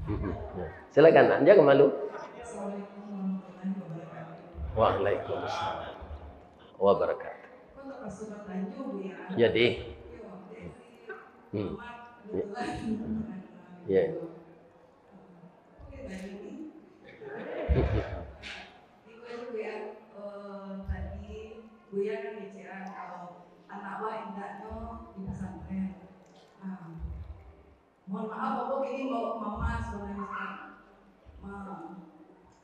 Mm-mm. Ya. Silakan nak, jangan malu. Waalaikumsalam wabarakatuh. Jadi, hmm. Ya. Ya. Oke, tadi ni. Ibu, Ibu ya, eh, tadi Buya kan ngecekan kalau anak awak indaknyo di pesantren. Ah, mohon maaf, Abah kini bawa mama sebenarnya, Ustaz. Ma-,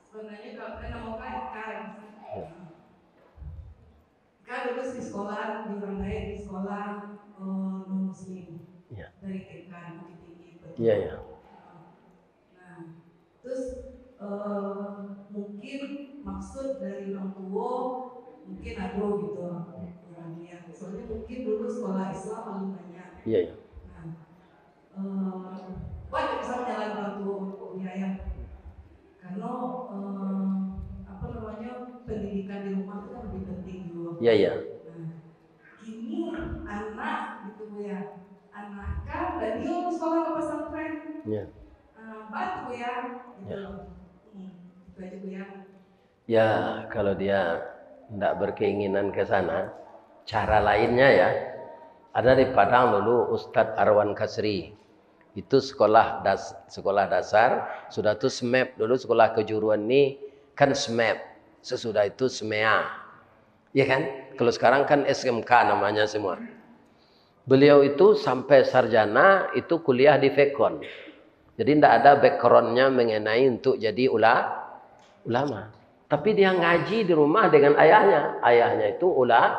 sebenarnya kalau kan nama kan Ika, Ustaz. Ya. Ika lulus di sekolah, di Urang Dayak di sekolah, eh, non muslim. Ya. Dari T K Bukittinggi. Iya, iya. Nah, terus, eh, mungkin maksud dari orang tua, mungkin ado gitu, orang niat. Soalnya mungkin dulu sekolah Islam paling banyak. Iya, iya. Nah, eh, banyak bisa jalan orang tua untuk biaya. Karena, eh, apa namanya, pendidikan di rumah itu kan lebih penting dulu. Iya, iya. Nah, kini anak gitu ya, anak kan dari sekolah ke pesantren. Iya. Ah, bantu ya, gitu. Ya. Hmm, itu aja, Bu, ya. Ya, kalau dia ndak berkeinginan ke sana, cara lainnya ya, ada di Padang dulu Ustadz Arwan Kasri. Itu sekolah das-, sekolah dasar, sudah tu SMEP. Dulu sekolah kejuruan ni kan SMEP, sesudah itu SMEA. Ya kan? Kalau sekarang kan S M K namanya semua. Beliau itu sampai sarjana, itu kuliah di Fekon. Jadi, ndak ada background-nya mengenai untuk jadi ula-, ulama. Tapi dia ngaji di rumah dengan ayahnya. Ayahnya itu ula-,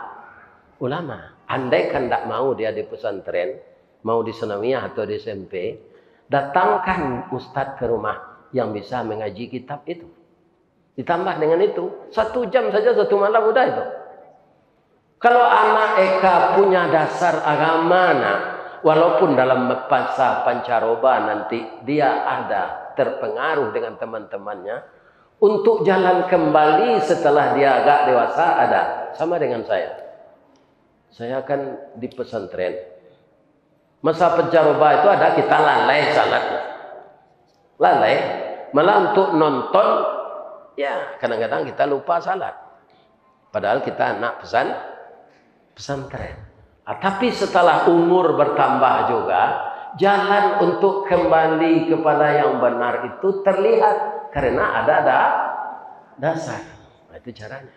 ulama. Andai kan ndak mau dia di pesantren, mau di sanawiyah atau di S M P, datangkan ustadz ke rumah yang bisa mengaji kitab itu. Ditambah dengan itu, satu jam saja satu malam udah itu. Kalau anak Eka punya dasar agama, nak, walaupun dalam masa pancaroba nanti dia ada terpengaruh dengan teman-temannya, untuk jalan kembali setelah dia agak dewasa ada, sama dengan saya. Saya kan di pesantren. Masa pancaroba itu ada kita lalai salat. Lalai. Malah untuk nonton, ya, kadang-kadang kita lupa salat. Padahal kita anak pesan-, pesantren. Ah, tapi setelah umur bertambah juga, jalan untuk kembali kepada yang benar itu terlihat karena ada da-, dasar. Nah, itu caranya.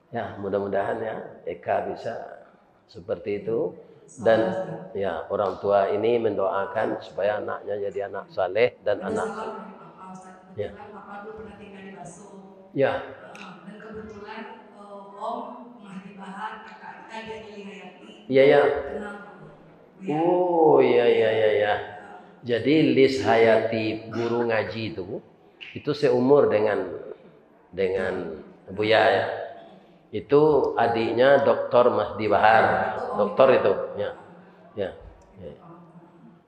Ya, mudah-mudahan ya, Eka bisa seperti itu. Dan, ya, orang tua ini mendoakan supaya anaknya jadi anak saleh dan anak, ya. Ya. Iya, ya. Oh, iya, iya, iya, iya. Jadi, Lis Hayati, guru ngaji itu, itu seumur dengan, dengan Buya, ya. Itu adiknya Doktor Mahdi Bahar. Doktor itu, ya. Ya. Ya.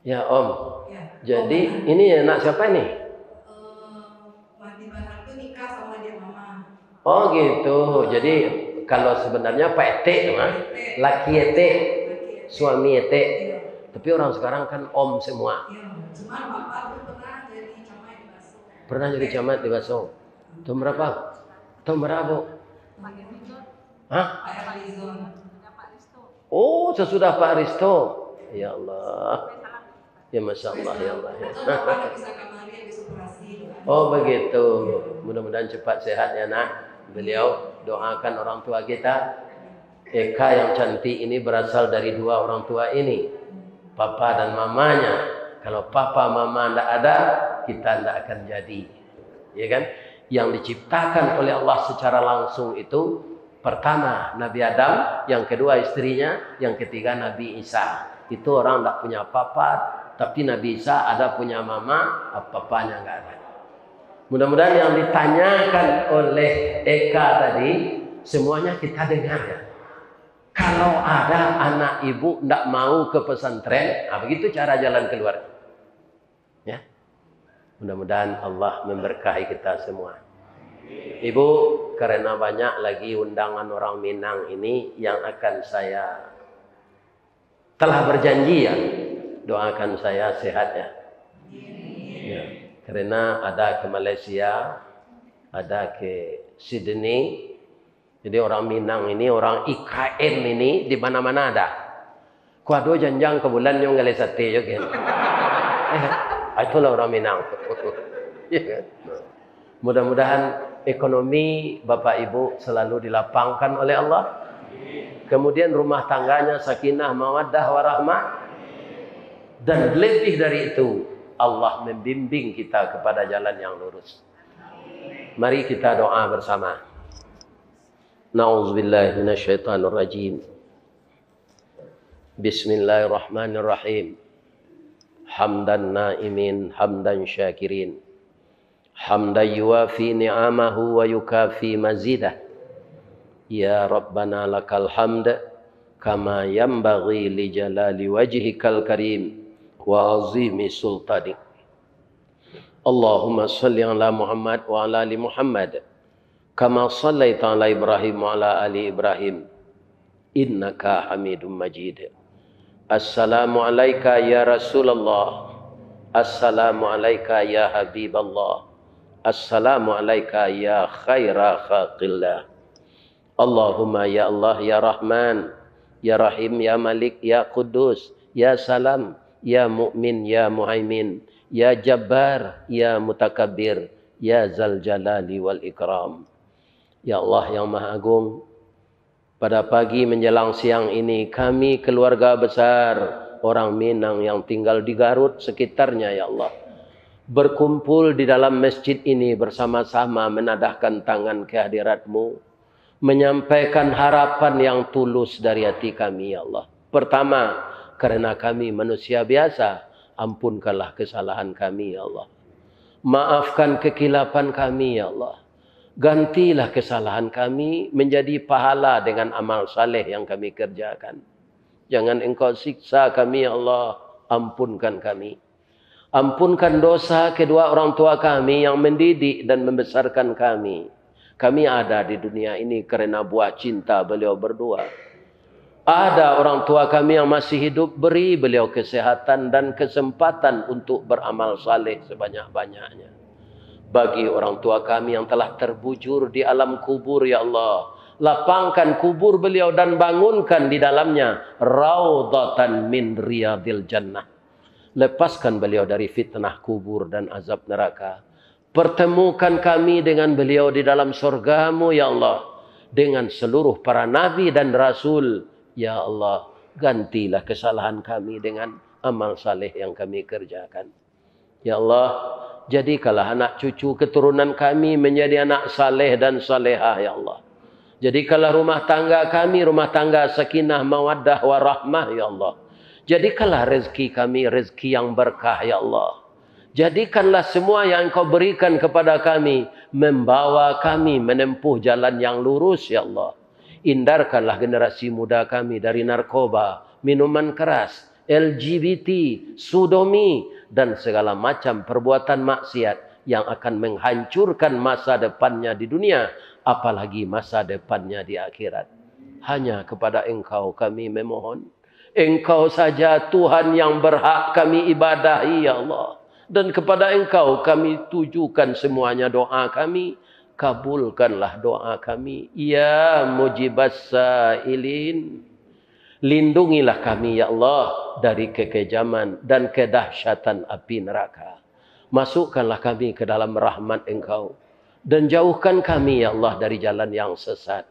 Ya, Om. Jadi, ini anak siapa ini? Oh, gitu. Jadi, kalau sebenarnya Pak Etek mah, laki Etek, suami Etek. Tapi orang sekarang kan Om semua. Pernah jadi camat di Baso. Tahun berapa? Tahun berapa, Bu? Hah? Oh, sesudah Pak Risto. Ya Allah. Ya, Masya Allah, ya Allah, ya. Oh, begitu. Mudah-mudahan cepat sehat ya, Nak. Beliau doakan orang tua kita. Eka yang cantik ini berasal dari dua orang tua ini, papa dan mamanya. Kalau papa mama ndak ada, kita ndak akan jadi. Ya kan? Yang diciptakan oleh Allah secara langsung itu, pertama Nabi Adam, yang kedua istrinya, yang ketiga Nabi Isa. Itu orang ndak punya papa, tapi Nabi Isa ada punya mama, papanya nggak ada. Mudah-mudahan yang ditanyakan oleh Eka tadi, semuanya kita dengar, ya. Kalau ada anak ibu ndak mau ke pesantren, nah, begitu cara jalan keluar. Ya. Mudah-mudahan Allah memberkahi kita semua. Ibu, karena banyak lagi undangan orang Minang ini yang akan saya telah berjanji, ya, doakan saya sehat, ya. Ya, karena ada ke Malaysia, ada ke Sydney. Jadi orang Minang ini, orang I K M ini di mana-mana ada. Kok ado janjang ka bulan nyo manggaleh sate jo kan. Eh, itulah orang Minang. Ya kan? Mudah-mudahan ekonomi Bapak Ibu selalu dilapangkan oleh Allah. Kemudian rumah tangganya sakinah, mawaddah, warahmah. Dan lebih dari itu, Allah membimbing kita kepada jalan yang lurus. Mari kita doa bersama. Na'udzubillahi minasyaitonirrajim. Bismillahirrahmanirrahim. Hamdan na'imin, hamdan syakirin. Hamdan yuwafi ni'amahu wa yukafi mazidah. Ya Rabbana lakal hamd, kama yanbaghi li jalali wajhikal karim, wa azimi sultanik. Allahumma salli ala Muhammad wa ala ali Muhammad, kama sallaita ala Ibrahim wa ala ali Ibrahim, innaka Hamidum Majid. Assalamu alaika ya Rasulullah. Assalamu alaika ya Habiballah. Assalamu alaika ya khaira khalqillah. Allahumma ya Allah, ya Rahman, ya Rahim, ya Malik, ya Quddus, ya Salam, ya Mu'min, ya Muhaimin, ya Jabbar, ya Mutakabbir, ya Zal Jalali wal Ikram. Ya Allah yang Maha Agung, pada pagi menjelang siang ini, kami keluarga besar orang Minang yang tinggal di Garut sekitarnya, ya Allah, berkumpul di dalam masjid ini bersama-sama menadahkan tangan ke hadirat-Mu, menyampaikan harapan yang tulus dari hati kami, ya Allah. Pertama, karena kami manusia biasa, ampunkanlah kesalahan kami, ya Allah. Maafkan kekhilafan kami, ya Allah. Gantilah kesalahan kami menjadi pahala dengan amal saleh yang kami kerjakan. Jangan Engkau siksa kami, ya Allah. Ampunkan kami. Ampunkan dosa kedua orang tua kami yang mendidik dan membesarkan kami. Kami ada di dunia ini karena buah cinta beliau berdua. Ada orang tua kami yang masih hidup, beri beliau kesehatan dan kesempatan untuk beramal saleh sebanyak-banyaknya. Bagi orang tua kami yang telah terbujur di alam kubur, ya Allah, lapangkan kubur beliau dan bangunkan di dalamnya raudhatan min riyadil jannah. Lepaskan beliau dari fitnah kubur dan azab neraka. Pertemukan kami dengan beliau di dalam sorga-Mu, ya Allah, dengan seluruh para nabi dan rasul, ya Allah. Gantilah kesalahan kami dengan amal saleh yang kami kerjakan. Ya Allah, jadikanlah anak cucu keturunan kami menjadi anak saleh dan salehah, ya Allah. Jadikanlah rumah tangga kami rumah tangga sakinah, mawaddah, warahmah, ya Allah. Jadikanlah rezeki kami rezeki yang berkah, ya Allah. Jadikanlah semua yang Engkau berikan kepada kami membawa kami menempuh jalan yang lurus, ya Allah. Hindarkanlah generasi muda kami dari narkoba, minuman keras, L G B T, sodomi, dan segala macam perbuatan maksiat yang akan menghancurkan masa depannya di dunia, apalagi masa depannya di akhirat. Hanya kepada Engkau kami memohon. Engkau saja Tuhan yang berhak kami ibadahi, ya Allah. Dan kepada Engkau kami tujukan semuanya doa kami. Kabulkanlah doa kami, ya Mujibas Sailin. Lindungilah kami, ya Allah, dari kekejaman dan kedahsyatan api neraka. Masukkanlah kami ke dalam rahmat Engkau, dan jauhkan kami, ya Allah, dari jalan yang sesat.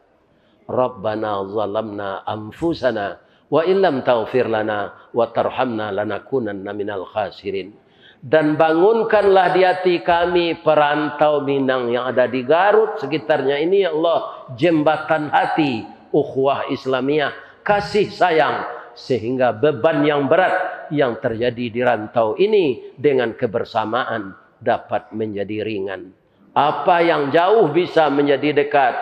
Rabbana zalamna anfusana wa illam taghfir lana wa tarhamna lanakunanna minal khasirin. Dan bangunkanlah di hati kami perantau Minang yang ada di Garut sekitarnya ini, ya Allah, jembatan hati, ukhuwah Islamiyah, kasih sayang, sehingga beban yang berat yang terjadi di rantau ini dengan kebersamaan dapat menjadi ringan. Apa yang jauh bisa menjadi dekat.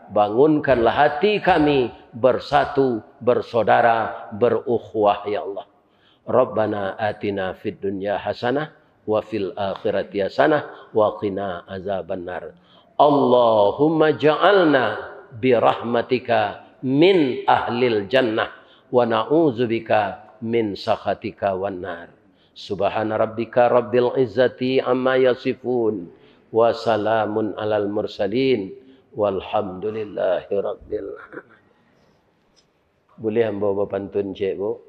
Bangunkanlah hati kami bersatu, bersaudara, berukhuwah, ya Allah. Rabbana atina fid dunya hasanah wa fil akhirati hasanah wa qina azabannar. Allahumma ja'alna birahmatika min ahlil jannah wa na'udzubika min sakhatika wan nar. Subhana rabbika rabbil izzati amma yasifun. Wa salamun alal mursalin. Walhamdulillahi rabbil alamin. Buliah ambo bapantun ciek, Bu?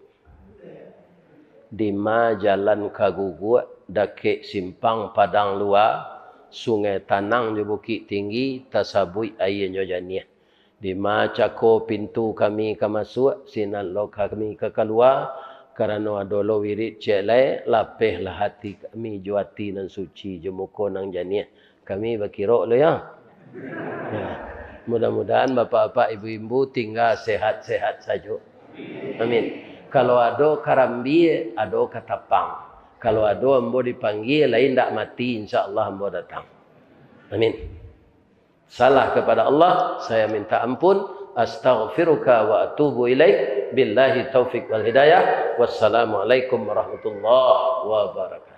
Dima jalan ka Guguak, dakek simpang Padang Lua, Sungai Tanang jo Bukik Tinggi, tasabuik aianyo janiah. Dima cako pintu kami ka masuak, sinan lo kami ka kalua, karano ado lo wirid ciek lai, lapehlah ati kami jo ati nan suci, jo muko nan janiah. Kami bakirok lo, yo. Yo. Mudah-mudahan bapak-bapak, ibu-ibu tingga sehat-sehat sajo. Amin. Kalau ado karambia, ado katapang. Kalau ado ambo dipanggia, lai indak mati, insya Allah ambo datang. Amin. Salah kepada Allah, saya minta ampun. Astaghfiruka wa atubu ilaik. Billahi taufik wal hidayah. Wassalamualaikum warahmatullahi wabarakatuh.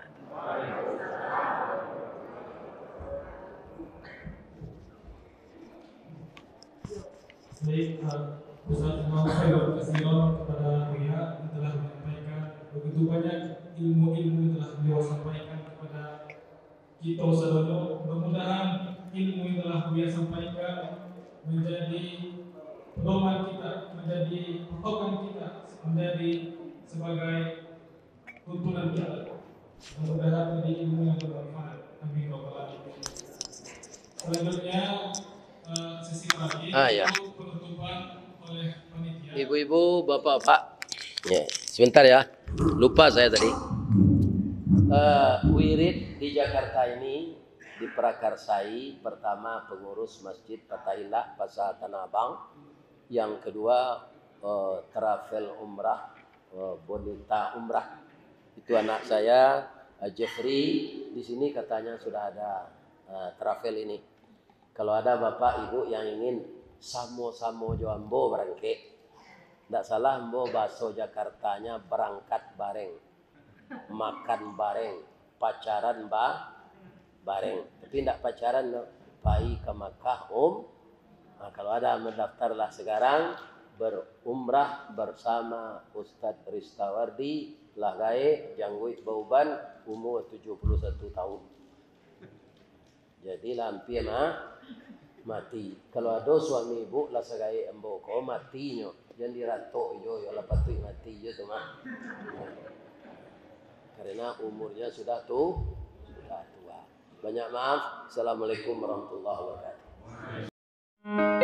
Baik, eh, Ustaz Imam Khairul Kasiro kepada Buya yang telah menyampaikan begitu banyak ilmu-ilmu yang telah beliau sampaikan kepada kita sadonyo. Mudah-mudahan ilmu yang telah Buya sampaikan menjadi pedoman kita, menjadi patokan kita, menjadi sebagai tuntunan kita. Mudah-mudahan menjadi ilmu yang bermanfaat. Amin ya rabbal alamin. Selanjutnya, eh, sesi terakhir Ah, ya. untuk penutupan oleh panitia. Ibu-ibu, bapak-bapak. Ya, sebentar ya. Lupa saya tadi. Eh, wirid di Jakarta ini diprakarsai, pertama pengurus Masjid Fatahillah Pasar Tanah Abang, yang kedua, eh, travel umrah, eh, Bonita Umrah. Itu anak saya, eh, Jeffrey, di sini katanya sudah ada, eh, travel ini. Kalau ada bapak ibu yang ingin samo-samo jo ambo barangkek, ndak salah ambo bahaso Jakartanya berangkat bareng, makan bareng, pacaran ba-, bareng. Tapi ndak pacaran doh, pai ka Makkah, um. Nah, kalau ada, mendaftarlah sekarang, berumrah bersama Ustadz Ristawardi, lah gaek, jangguik bauban, umur tujuh puluh satu tahun. Jadi lah ampia ma-, mati. Kalau ado suami ibu lah sagaek ambo ko, mati nyo. Jan diratok jo, yo lah patuik mati jo tu mah. Karena umurnya sudah tu, sudah tua. Banyak maaf. Assalamualaikum warahmatullahi wabarakatuh.